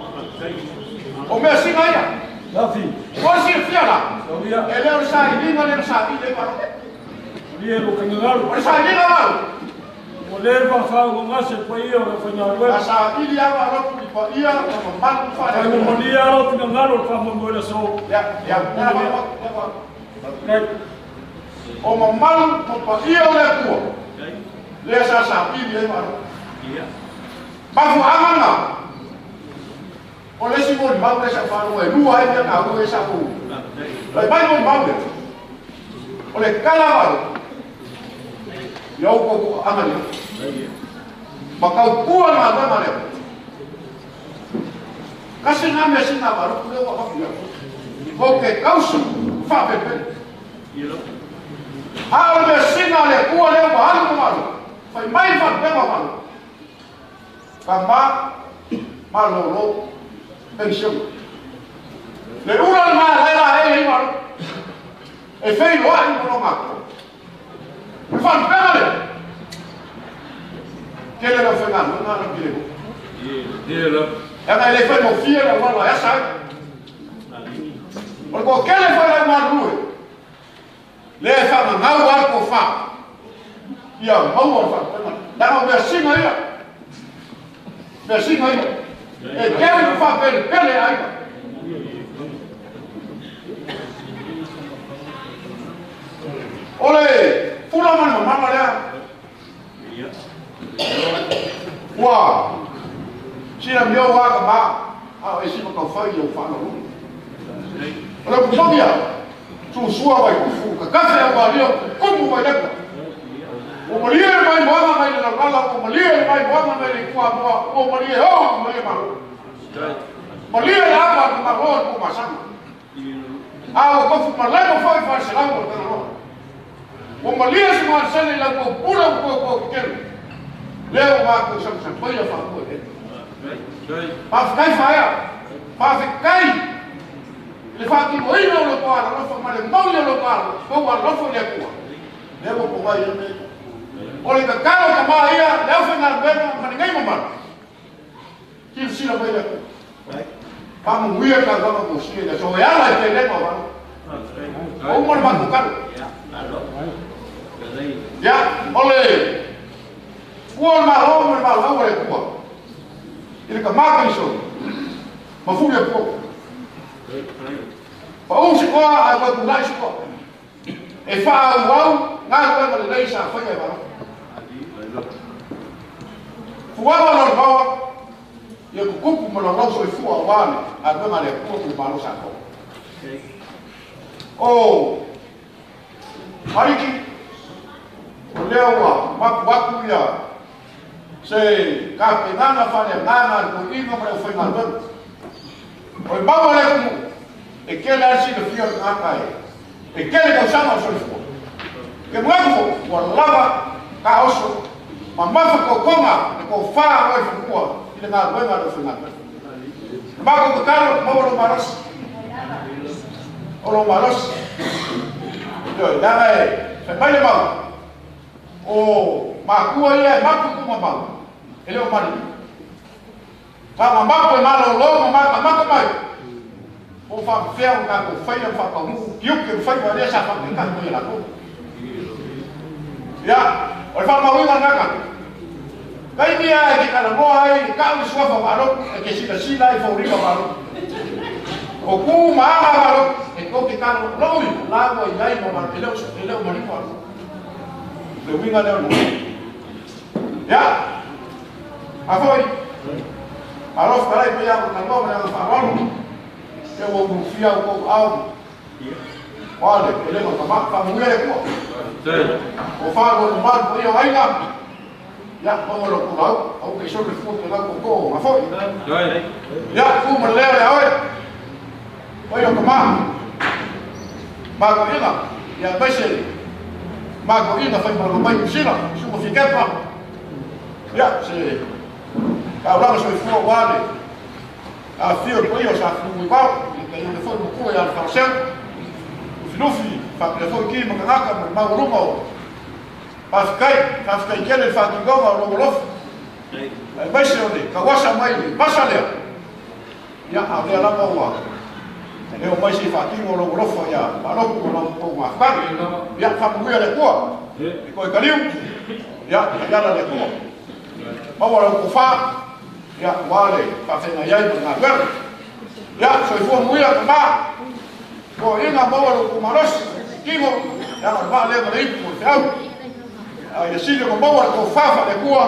O measina ia. Mo le silafia la, e le o le sailiga lea na saili ai Malo. O le sailiga Malo. Ua leva faaugagase paia o le aufaigaluega. Na saili lava alofu i paia ma mamalu faale-Atua. Ae ua malie lava lou finagalo i le faamoemoe i le aso. Ia, ia, ia, ia, O mamalu ma paia o le Atua, lea sa saili ai Malo. Mafuaaga na, o le isi molimau lea sa ou faalogo e lua ai mea taua ia sa ou Lai mai molimau lea, o le tala valo, ia outou toaaga lea, ma tautua le galuega lea. Tasi lena mea sina valoku lea ua avatu ia. Tou te tausi faapelepele. A o le mea sina a le Atua lea ua alu ma malo, fai mai le faalupega o malo. Tama malolo penisione. Le ula lena la e laei ai malo. E feiloai ma lona matua. O le faalupega lea, tele le aufaigaluega na pile Leaga e le faigofie le auala e asa ai. O le toatele foi o le au galulue, lea e faagagau lava le tofa ia maua le faalupega lea. Leaga o measina ia, measina ia. E tele ma faapelepele e aiga. O le pula ma le mamala lea ua silamio lava tama a o e sima taufai i ou faaaloaloga. O le upu moni lava, susua Vaitufu, kakafe Aumalia, kumu Vailekua. Ua malie le maimoaga mai le laulala, ua malie le maimoaga mai le ituamoa, ua malie ou, ua malie Malo. Malie le ava a Tamaloa i le Tuamasaga. A ua tofu malemo foi faleselau o le Tagaloa. Ua malie se malasele i lau tou pule ua toe toe tetele. Lea ua matou samasamaia faamua i lena. Faafetai Faea, faafetai i le faatinoina o lo outou alolofa ma le mauli o lo outou alolofa i le Atua. Lea ua pogai ai mea ia. O le tatalo a tama ia, le aufaigaluega ma lenei mamalu, silasila mai le Atua. Faamanuia le taulaga mosia i le aso e ala i felega o Malo. Ua uma le matou tala. Ia, o le fua o le Malo ma le valaau a le Atua i le tama Kanisoni ma Fuliapuo. Pau se toa ae toe tulai se toa e faaauau galuega lelei sa faia e Malo. Fuaga o Lalovaoa ia tutupu ma laulau soifua aua le galuega a le Atua ma le Malo Samoa. O Mariki, o lea ua mapu atu ia se tapenaga faaleagaga a le toeaina ma le aufaigaluega. O le mau a le atunuu, e tele lava le silafia o le tagata e tele tausaga o soifua. Ke manatu foi, ua lava taoso ma mafatotoga le tofa o oe fanua i le galuega a le aufaigaluega. Mako tatalo maua lou malosi. O lou malosi. Ioe, leaga e fai mai le mau. O makua ia e mapu i tumamau, e le o maliliu. A ua mapu e malōlō ma matamata mai, po o faapefea ona tatou faia ma faataunuu tiute ma faiva lea sa faataitai mai e latou. Ia, o le faamauina lena tatou. Taimi lava e te talanoa ai e tau le suafa o Malo, e te silasila ai i foliga o Malo. O tu ma aga a Malo, e tou te talanoa i la ua i ai ma Malo, e le o, e le o maliu Malo. O le uiga lea o le Ia, a foi, malo fetalai pei lava ona talanoa ma le agaga faaaloalo, ia ua ulufia au tou aao ma le pelega o tama, faamanuia le Atua. O fa lua mamalu paia o aiga, ia, maua lou tulaau, aua te solo le fua pe lau toto a foi. Ia, tu ma le leo ia oe, paia o tama, magoina, ia aemaise magoina fai malaga mai Niu Sila, suka fikepa, ia, se taulaga soifua ua le afifio o le paia o Sa Fuluuivao, ia tainane foi le matua ia Lefalaseu, Lufilufi, faapea foi Ki ma Tagata ma le maualuga o Faafetai, faafetai tele i le faatinoga o lou alofa, aemaise o le tauasa mai le vasa lea, ia, a o lea lava ua leo mai se i faatino lou alofa ia Malotu ma lau tou mafutaga. Ia, faamanuia le Atua i toe taliu, ia, taiala le Atua. Maua lau tofa, ia, aua le faafeagai ai ma le galuega. Ia, soifua muia tama, toeaiina maua lo outou malosi, tino, leaga o le vaa lea ma le ipu o le feau. A ia sili ona maua le tofa faale-Atua,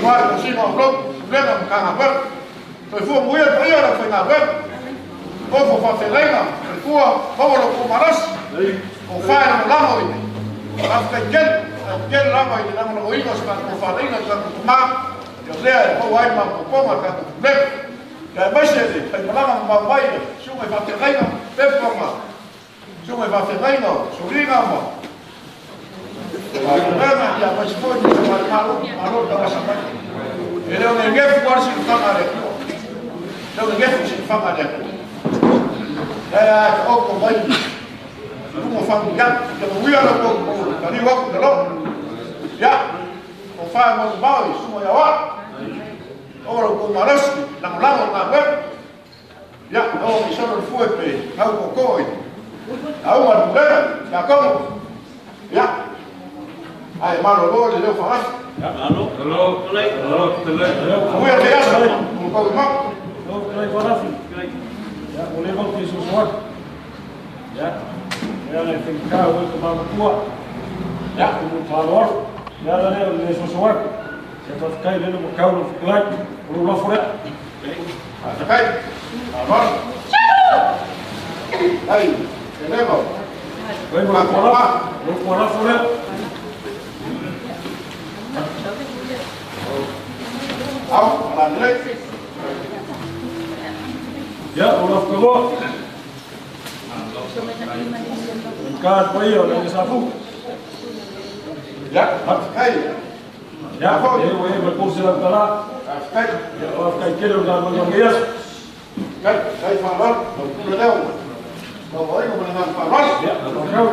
aua le tausiga o lou pulega ma Matagaluega. Soifua muia le paia o le aufaigaluega. Nofo faafeagaiga, faletua, maua lo outou malosi, tofa e lagolago i le faafetai tele, faafetai tele lava i le lagolagoina o se tatou faleina i le tatou tama, ia lea e maua ai maopoopoga o le tatou pulega. Ia aemaise le faimalaga mamao mai le susuga i faafeagaiga Pepa ma susuga i faafeagaiga o Soliga ma Faafeagaiga, ia aemaise foi le Susuga i Malo, malo le tauasa mai. E le o nenefu lava le silafaga a le Atua. E le o nenefu le silafaga a le Atua. Lea lava e taoto mai i luga o faamanuiaga. Ia manuia la outou taliu atu i lalo. Ia, tofa e maumau i susuga i Aoao. Maua lo outou malosi, lagolago i le galuega. Ia, maua mai solo le fue pe gau tootoo i lauga a le pulega ia Togo. Ia, ae malolo le leo faalafi. Manuia lenei aso mo tou i mau. Fetalai Faalafi. Ia, ua leva ou te soso atu. Ia, le ala e faigata ua e tama matua. Ia, tumu faaaloalo. Le ala lea o le le soso atu. Ia faafetai lele ua tau lau fetalai. O lou lafo lea. Faafetai. Faaaloalo. Ai, e leva. Oi, ma lou lafo, lou lafo lea. Au, ala lelei. Ia, o lafo kaloa. Ka paia o le aiga Safu. Ia, faafetai. Ia, e ua e ma le $300. Faafetai. Ia, faafetai tele o le galuega o lenei aso. Faafetai, faafetai faaaloalo. Lau pule lea ua lau aiga ma le agaga faaaloalo. Ia, faafetai.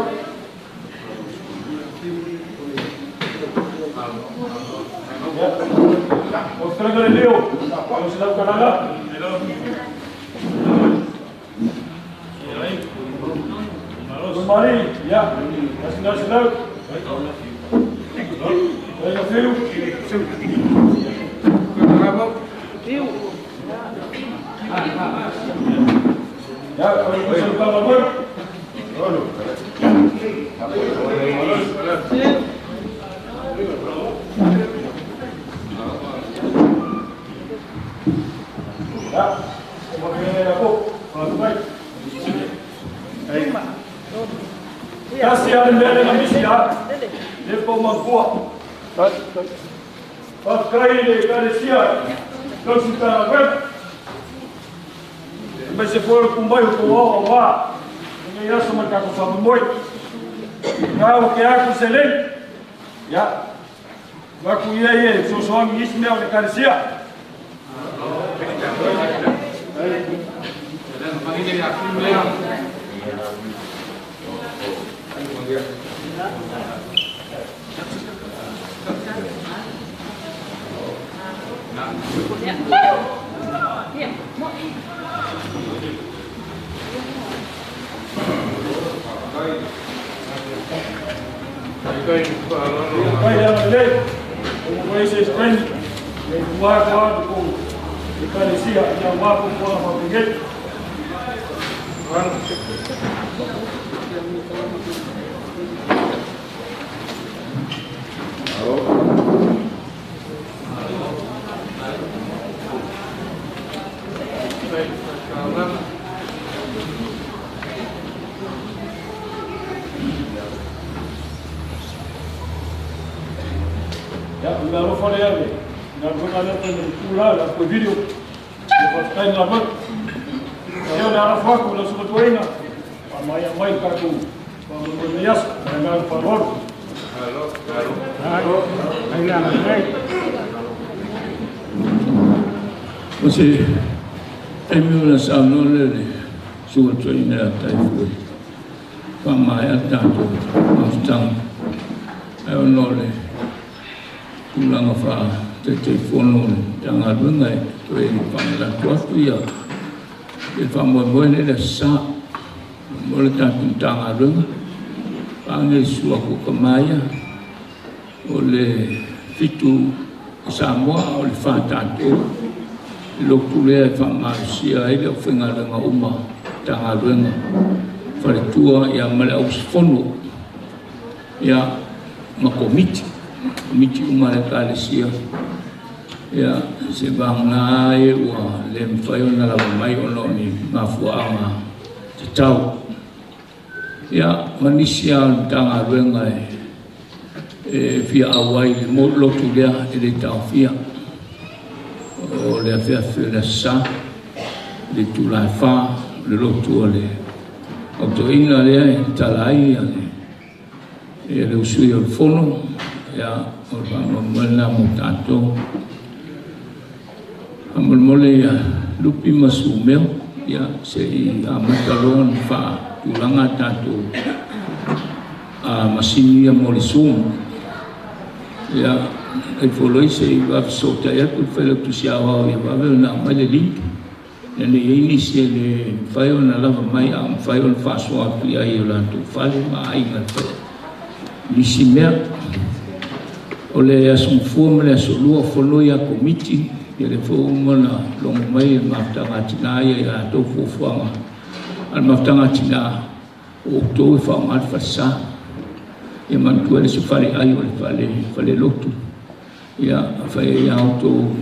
Ia, o fetalaiga le leo, $300. Mari, ia, $100. Fetalaiga Fiu. Ia, o le $100. Ia, o manuia ia ko. Faafetai. Tasi lava le mea lea na misi a le pau mangua. Faafetai i le Ekalesia tausi galuega. Aemaise foi o le tumai o tou ao aua lenei aso ma le tatou faamoemoe. Na ua ke atu seleni. Ia, tuu atu ia ia e fesoasoani i isi mea o le Ekalesia. O se taimi o la saunoa lea le suatoina ia taifua faamaea le tatou mafutaga ae ona o le tulaga faataitaifono o le Matagaluega e toe faamanatu atu ia le faamoemoe lea i le Aso Sa mo le tatou Matagaluega paage le suafa o Kamaia o le 7 Samoa o le 4 tatou lotu lea e faamalosia ai le aufaigaluega uma Matagaluega faletua ia ma le auusufono ia ma komiti uma a le Ekalesia ia se vagana ai ua le mafai ona lava mai ona o ni mafuaaga tatau ia ma nisi a o le Matagaluega e fia auai le lotu lea e le taofia o le afeafe o le Aso Sa le itula e 4 le lotu o le autoina lea e tala ai ia le usui o le fono ia o le faamoemoe lena mo tatou. Faamolemole ia Lupi ma Sumeo ia se i amata loa ona faatulaga tatou masini ia mo le Zoom ia e foloi se i vafesootai atu le failautusi aoao ia vave ona aumai le link ia nei ai nisi e le mafai ona lava mai a mafai ona faasoa atu i ai o latou fale ma aiga e fai nisi mea. O le aso mafua ma le aso lua fono ia komiti ia le foi uma ona logo mai e mafutaga atina ia i latou fuafuaga a le mafutaga atina o outou e faaaoga le falesa ia manatua le se fale ai o le fale lotu ia fai ai a outou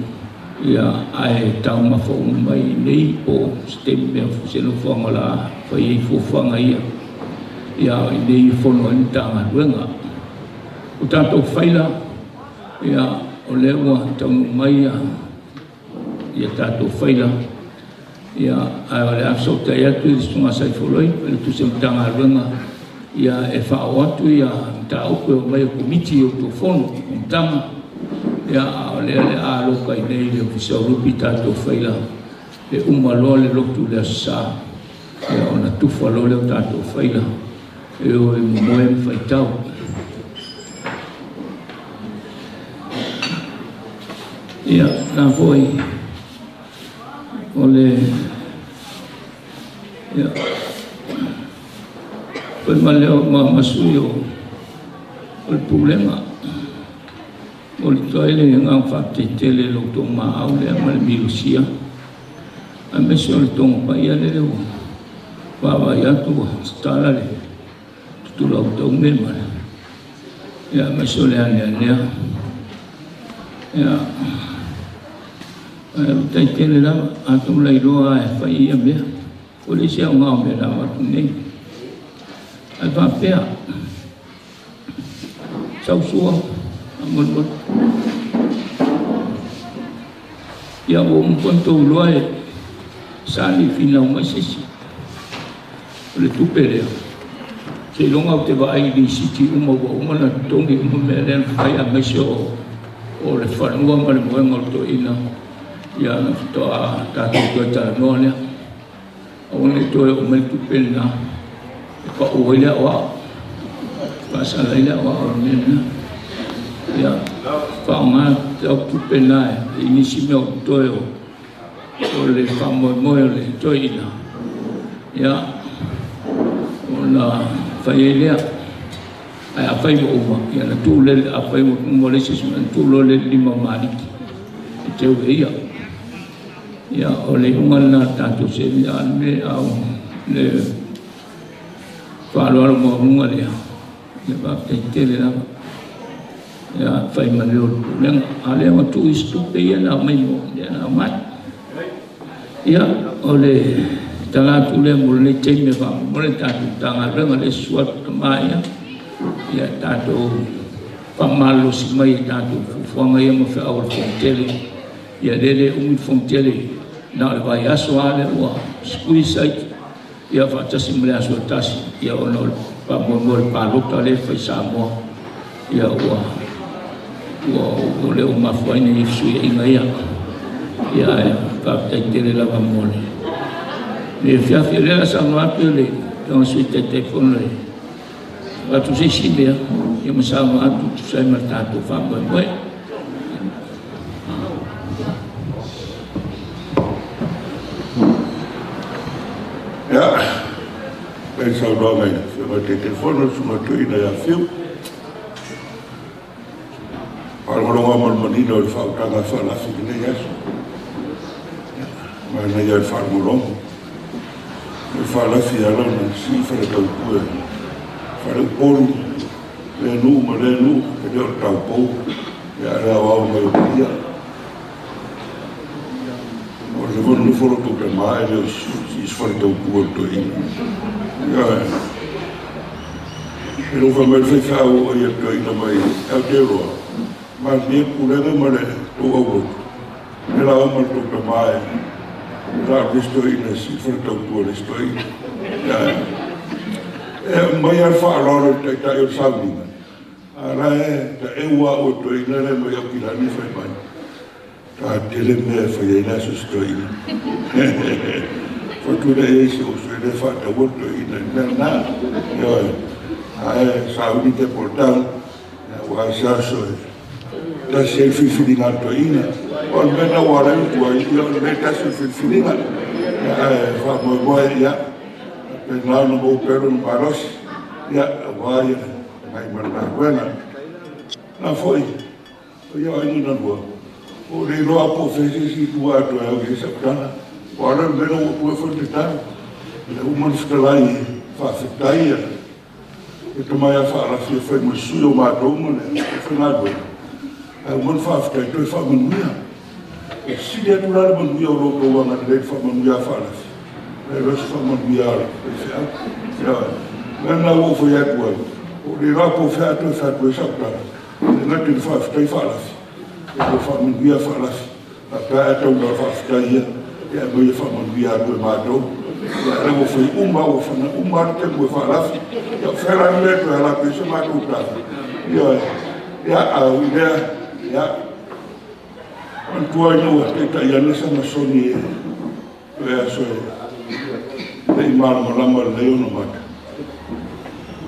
ia ae taumafa uma mai nei po o se taimi mea se nofoaga la fai ai fuafuaga ia ia i nei fono ai Matagaluega. O tatou faila ia o lea ua taunuu mai ia tatou faila ia ae o le a fesootai atu i le susuga Saifoloi le tusi o Matagaluega ia e faaoo atu ia mataupu e omai o komiti i outou fono fonotaga ia a o lea le a aloka i nei le ofisa o Lupi tatou faila e uma loa le lotu le Aso Sa ia ona tufa loa lea o tatou faila e o e momoe ma faitau. Ia na foi o le ia foi ma leo ma masui o le pulega o le toa le ngā whātetele lo tō maau lea ma le milusia a mese o le tonga paia le leo wāwai atu wa stala le tutula o tau me ma le ia mese o le ane anea ia tai tele lava atu lai loa e whai ia mea o le isi au ngā mea lava atu nei ai whāpea sausua a ia ua umpontou loa e sali finau mai sesi o le tupe lea se iloga o te vaai i lisiti uma ua uma na totogi uma mea lea na fai aemaise o le fanua ma le moega o le toeaina ia na faatoa tatou toe talanoa lea. Aua ne i toe oo mai le tupe lenā e paʻu ai le aʻoaʻo, faasala ai le aʻoaʻo o le mea lenā. Ia, faaaogā lau tupe lenā i nisi mea o totoe o le faamoemoe o le toeaina, ia, ona fai ai lea. Ae afai ua uma, ia ona tuu lea, afai ua uma le isi aso, ona tuu loa lea i le lima o Maliki e teu e ia. Ia, o le iuga lena o le tatou seleni, a o le mea, a o le faaaloalo maualuga lea, ia faafetai tele lava. Ia, fai ma leo o le pulega. A o lea ua tuu isi tupe ia na aumai mo, ia na aumai. Ia, o le tala atu lea mo lenei taimi e faamolemole le tatou Matagaluega lea e susu atu tama ia, ia tatou faamalolosi mai i tatou fuafuaga ia ma feau o le Fonotele. Ia lea le umi le Fonotele, na o le vaiaso lava lea ua squeeze ai ia faatasi ma le aso e tasi, ia ona o le faamoemoe o le palota lea e fai Samoa, ia ua ua le ua mafua ai nei fesuiaiga ia. Ia ae faafetai tele lava mo le afiafi. O lea la saunoa atu le Afioga Sui Taitaifono e avatu se isi mea, ia ma saunoa atu e tusa ai ma le tatou faamoemoe. Ia, le saunoaga i le Afioga i le Taitaifono, le Susuga Toeaina ia Fiu. Faalogologo ma le manino i le faautaga faalafi i lenei aso. Manaia le faalogologo. Le faalafi ala ona sii faletautua faleupolu, lea nuu ma lea nuu, e le o le taupou, ia le aoao mai o paia. O le leva nofo lo tou tama e le o sii se faletautua o le toeaina. Ia, e lou fai mai le faifeau o ia le toeaina mai Aotearoa, malilie pulega ma le tou aulotu, e la ma le tou tama e la o le isi toeaina e sii faletautua le isi toeaina. E mai a le faaaloalo i le taitai o le sauniga, a la e taeu a oe toeaina le mai Aukilani fai mai. Ta tele mea e fai ai le aso se toeaina. Fatu le e se uso e le faataua le toeaina i mea lena. Ioe, ae sauni te portau, ua se aso e tasi ai filifiliga a le toeaina. O le mea na ua ala ai ona tuai, ia o le mea tasi o le filifiliga. Ae faamoemoe, ia, pena ona maua pea lona malosi, ia, aua ia agai ma le galuega. Na foi, o ia aiga na lua, o le iloa po o fea se isi itu atoa e au i ai sau tala. O ala le mea na ua atu ai foi le tatalo. Le uma na fetalai faafetai ia e tamaia faalafi e fai ma sui o matou ma le faigaluega. Ae uma na faafetai toe faamanuia. E sili atu la le manuia o lo outou agalelei le faamanuia faalafi. E lo se faamanuia a le faifeau. Ia, mea na ua ou fai atu ai, o le iloa po o fea atoa e fai atu ai sau tala. E gata i le faafetai faalafi. E toe faamanuia faalafi. A pe a tau na faafetai ia, ia mai e faamanuia atu e matou. Ia le ua fai uma, ua fana uma le temu e faalafi. Ia fea la le mea toe ala atu ai se matou tala. Ia, ia, au i lea, ia, manatua ina ua taitai ana Samasoni e toe aso e le i malamalama lelei ona mata.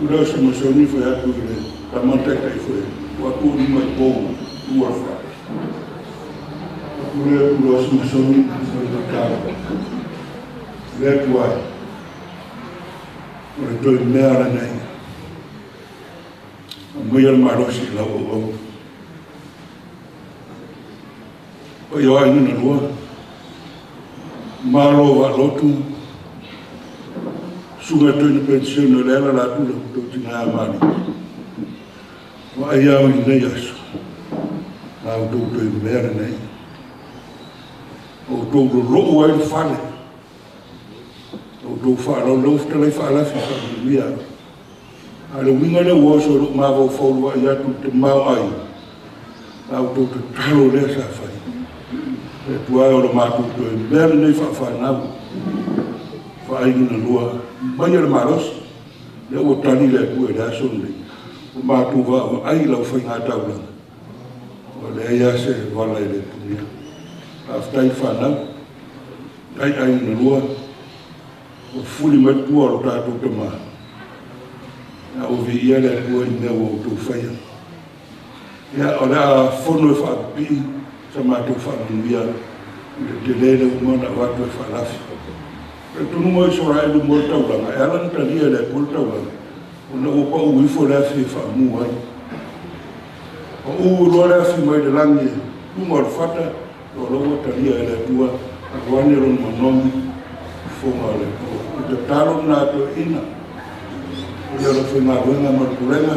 O lea o Samasoni fai atu i le tama na taitai foi, ua atu o lima i pou, tua le wha. Atu lea atu loa Samasoni fai le tala. Le atu ai, o le toe mea lenei. Aumai le malosi i lau auauna. O ia aiga na lua, malo vaalotu, susuga toeaina penisione o le ala la atu lau tou tina ia Maliki. Vaai au i lenei aso, la outou toe mea lenei. O outou lolou ai le fale, o outou faalaulau fetalai faalafi faamanuia. A le uiga lea ua oso i lou mafaufau le vaai atu i te mao ai, la outou tatalo lea sa fai. E atua ai o le matou toe mea lenei faafanau, faaiga na lua, mai le malosi, lea ua tali le Atua i le aso lenei. O matou vaavaai i lau faiga taulaga, o leai lava se vala i le punia. Faafetai fanau, tai aiga na lua, O fuli mai tua o lo tatou tamā. Ia o viia le Atua i mea ua outou faia. Ia o le a fono e faapipii sa matou faamanuia i le tele le uma na avatu e faalafi. O le tunuga o Isaraelu mo le taulaga, e ala ona talia e le Atua le taulaga, ona ua pau ifo le afi e faamu ai. Pau loa le afi mai le lagi e luga o le fata, o lo ua talia e le Atua, alu ane lona manogi, fofoga o le Atua. O le tatalo lena a toeaiina, o le ala faigaluega ma le pulega,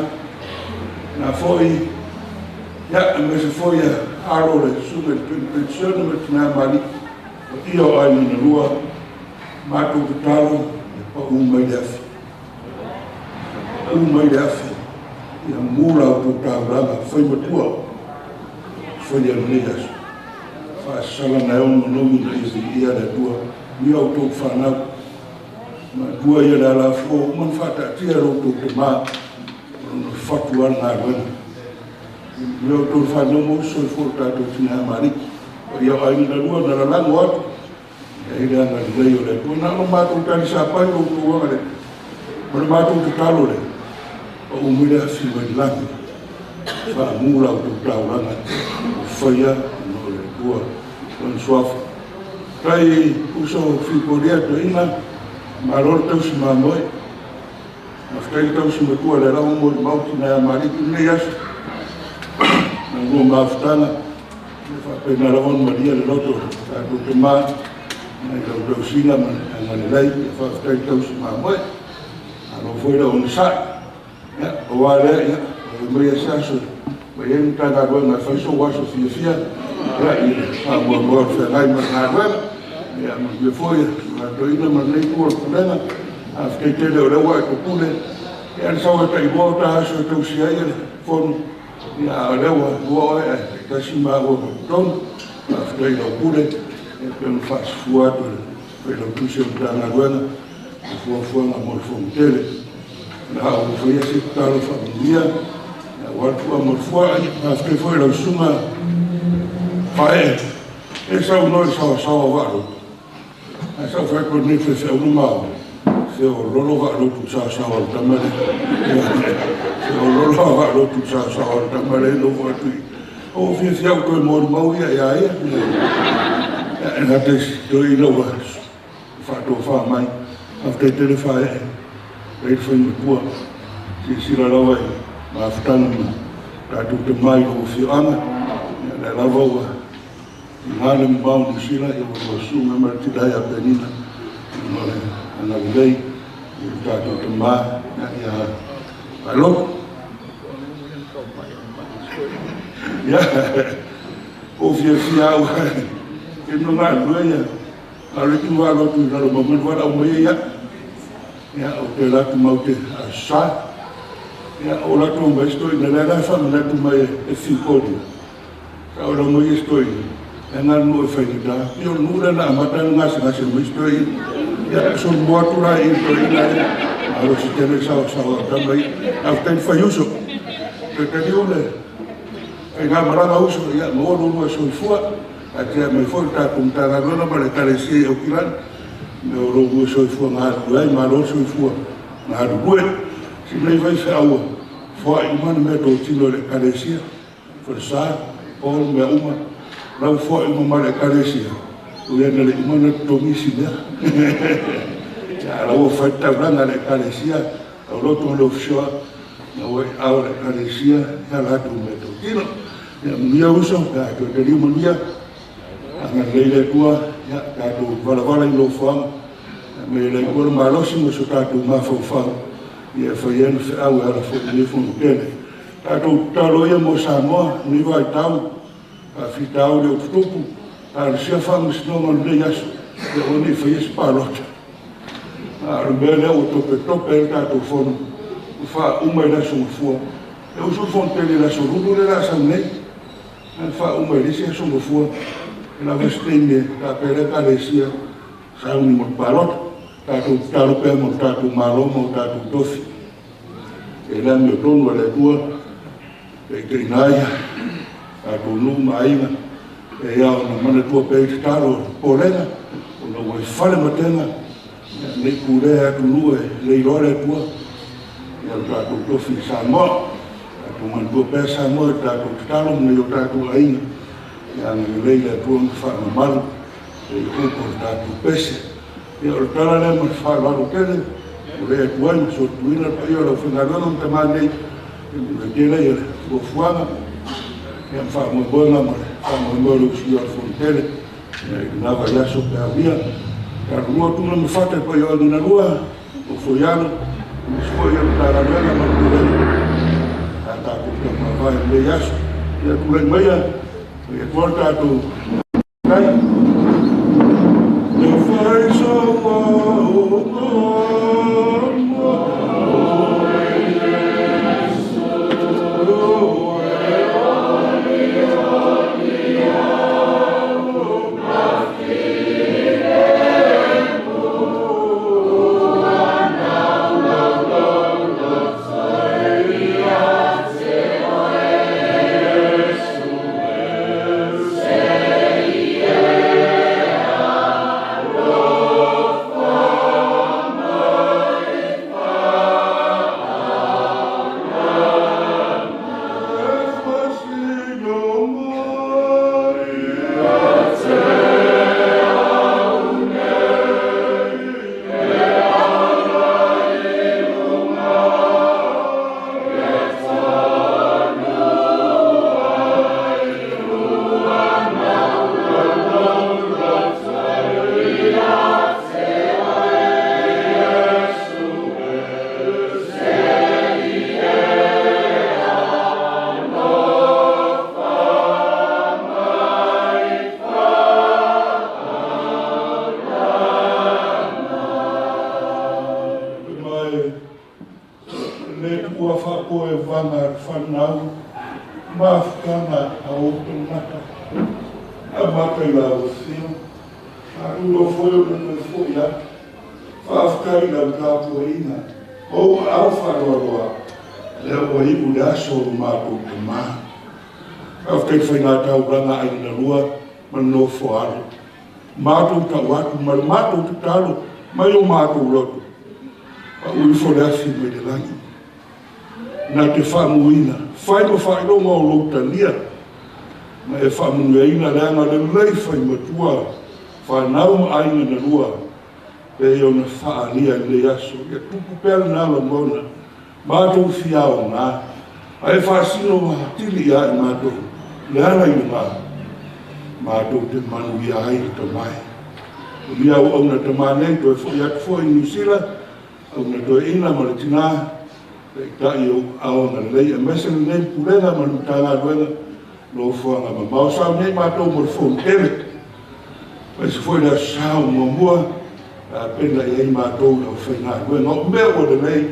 na foi, ia, aemaise foi ia alo le susuga i le Twin Pension ma le tina mali, o ia o aiga na lua, matou tatalo, e pau mai le afi. Pau mai le afi, ia mu la outou taulaga, fai matua, fai ia lenei aso. Faasala na eo manogi na ia viia le Atua, ia outou whanau. Matua ia le alafua, uma na whaataatia lo outou tamā, o lona fatu ala ngā ruena. Ia outou whanau mo soifua o tātou tina mariki. O ia o aiga na lua, na lalango atu, ia i le anga lelei o le Atua. Na o mātou tali sapai o outou anga le, ma le mātou tatalo le, o umile afi mai lagi, whaamu la outou taulaga, o whaia no le Atua, lona suafa. Tai uso whikoria toeina, malo le tausi mamoe, mafetai le tausi matua le lau mo le mauti na ia mariki nei aso. Na ngua mafutanga, le whaapena lava ona maria le loto, tātou te mā, na i lau tausina ma le angalelei, ia whaafetai le tausi mamoe. Alo foi le ona sa'i. Ia, o wā lea, ia, o mai e se aso, mai e ni tāngaluega e whai so waso fiafia, ia, i le whaamoemoe o le whengai ma le galuega. Ia, ma mea foi, ma toeina ma lenei tua o le pulega, a fetei tele o lea ua e topule, ia le sau e tailua o ta aso e tausi ai le fono, ia, a o lea ua lua oe e tasi ma ua ma totonu, a fetei lau pule, e pe ona faasifua atu le failautusi o le Matagaluega, o fuafuaga mo le fono tele. Na o faia se tatalo faamanuia, ia ua atu mo le fua, a fetei foi lau susuga fae, e sau noi sawasawa vaalotu. Ae sau fai ko nei whewhea unu mao, se o lolo vaalotu sawasawa o tamale. Se o lolo vaalotu sawasawa o tamale no atu i. O fiafia au toe mori mau ia ia ia. Ia, e ngā te toi ina ua whaatoa wha mai. A whai tele whae e. Rei whai matua. Si sila lawa i mafutanga ma tātou te mai o whioanga. Ia, le lava ua i ngā le mbao ni sila, ia ua sunga ma le tila ia penina. No le angalelei, i le tātou te mā, ia, ia, alo. Ia, o fiafia au, ke no ngā lua ia, a le ki ngā lotu i raro mamanu wala au mai ia, ia, o te latu mau te asa, ia, o latu mai stoi, na le la whamanatu mai e whikoria. Ka o la mai e stoi, e ngā nu e whainga tā, ia o nura na amata ngā se ngā se mai stoi, ia, so mua atu la i toi ina e, a ro si tele sawa sawa ta mai, a whai whai uso, te tani o le, ai ngā maranga uso, ia, mo lulu e soifua, a te mai foi tātou matagaluega ma le ekalesia i Aukilani, me o lulu e soifua ngā alu ai, malo soifua ngā alu Si nei vai wheaua, foai uma na mea tō tino le ekalesia, whalesa, pōl mea uma, lau foai uma ma le ekalesia, o ia na le uma na totogisi mea. Ia, lau o whai taulanga le ekalesia, au loto le ofisoa, na ua i ao le ekalesia, ia lātou mea tō tino. Ia, manuia uso, ia, toe taliu manuia, anga lei le Atua, ia, tātou valavala i lofoaga, ia, mai le Atua le malosi mo so tātou mafaufau, ia whai anu wheau e ala foi nei fono tele. Tātou tatalo ia mo Samoa, nei vai tau, a whitau le o tutupu, a le sia whangasinoga o lenei aso, ia o nei whai e se palota. A le mea lea ua tope tope e le tātou fono, o wha uma i le aso mafua. E usu fono tele le aso lulu le la sau nei, a wha uma i le isi aso mafua, e la veste me, tā pere ka le sia, sauni mo le palota. Tātou tatalo pea mo le tātou malo ma o tātou tofi. E la mea tonu a le Atua, e te inaia, tātou nuu ma aiga, e ia ona manatua pea i tatalo o le polega, ona ua i fale matenga, Nei pulea atunuu e le iloa le Atua. Ia o tatou tofi i Samoa. Tatou manatua pea Samoa i tatou tatalo ma nai o tatou aiga. Ia agalelei le Atua ma faamamalu e i upu o le tatou pese. Ia o le tala lea ma le faaaloalo tele, o le atu ai ma sotuina le paia o le aufaigaluega ma tamā nei, e manuia tele ia le fuafuaga, ia ma faamoemoega ma le faamoemoe o le usuia o le Fono tele, ia i lena vaiaso pe a uia. Talulua tuna ma fata i paia o aiga na lua, o Foiano, aemaise foi o le Matagaluega ma le Pulega a tatou taumavae i lenei aso. Ia tulai maia, ia atoa le tatou tai. Le matou tau atu ma le matou tatalo mai o matou loto pa ui ifo le afi mai le lagi na te faamuina fai ma faailoga o lou talia ma e faamanuiaina leaga lelei faimatua fanau ma aiga na lua pe ona faaalia i lenei aso. Ia tupu pea lena lagona matou fiaoga ae faasino atili ia i matou le ala i luga matou te manuia ai le tamae. O nia au auna tamā nei toe foi atu foi i Niu Sila, auna toeaina ma le tinā, taitai o aoga lelei aemaise lenei pulega ma le Matagaluega lofoaga mamao. Sao nei matou mo le fono tele. Aemaise foi le aso Sa o muamua, a pena i ai matou i aufaigaluega. O mea ua lelei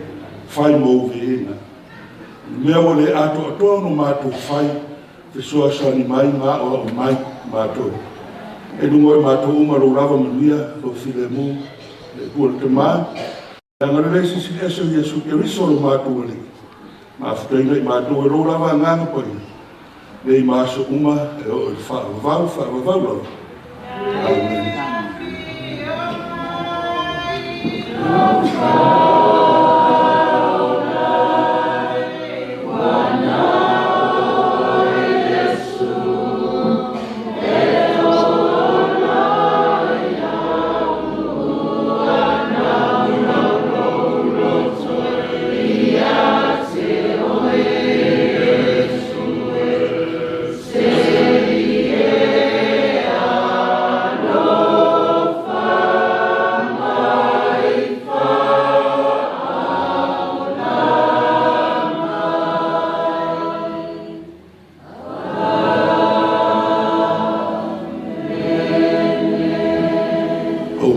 fai mo uviina. Mea ua le atoatoa no matou fai, fesoasoani mai ma aoao mai matou. E luga o matou uma lou lava manuia, lou filemu, le Atua le Tama, agalelei silisili ese o Iesu Keriso lo matou Alii. Mafutaina i matou e lou lava agaga paia, nei ma aso uma e oo i le faavavau, faavavau lava. Amene.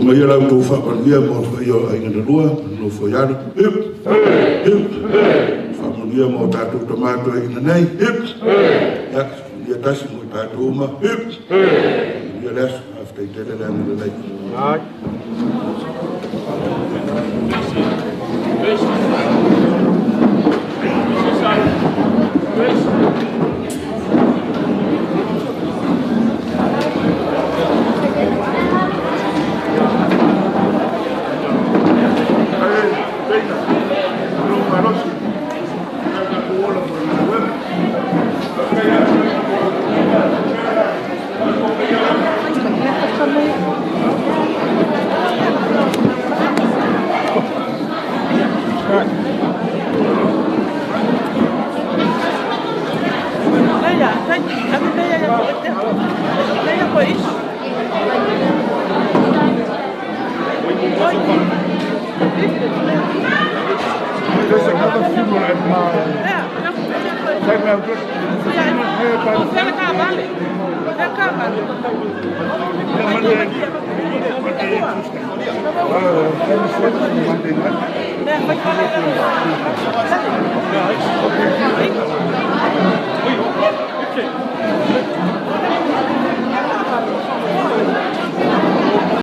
Mai lau tou faamanuia mo le paia o aiga na lua, nofo i alu. Hip, hip, faamanuia mo tatou tama toeaina nei. Hip, ia, ia tasi mo tatou uma. Hip, ia le aso, faafetai tele le agalelei. Monday night.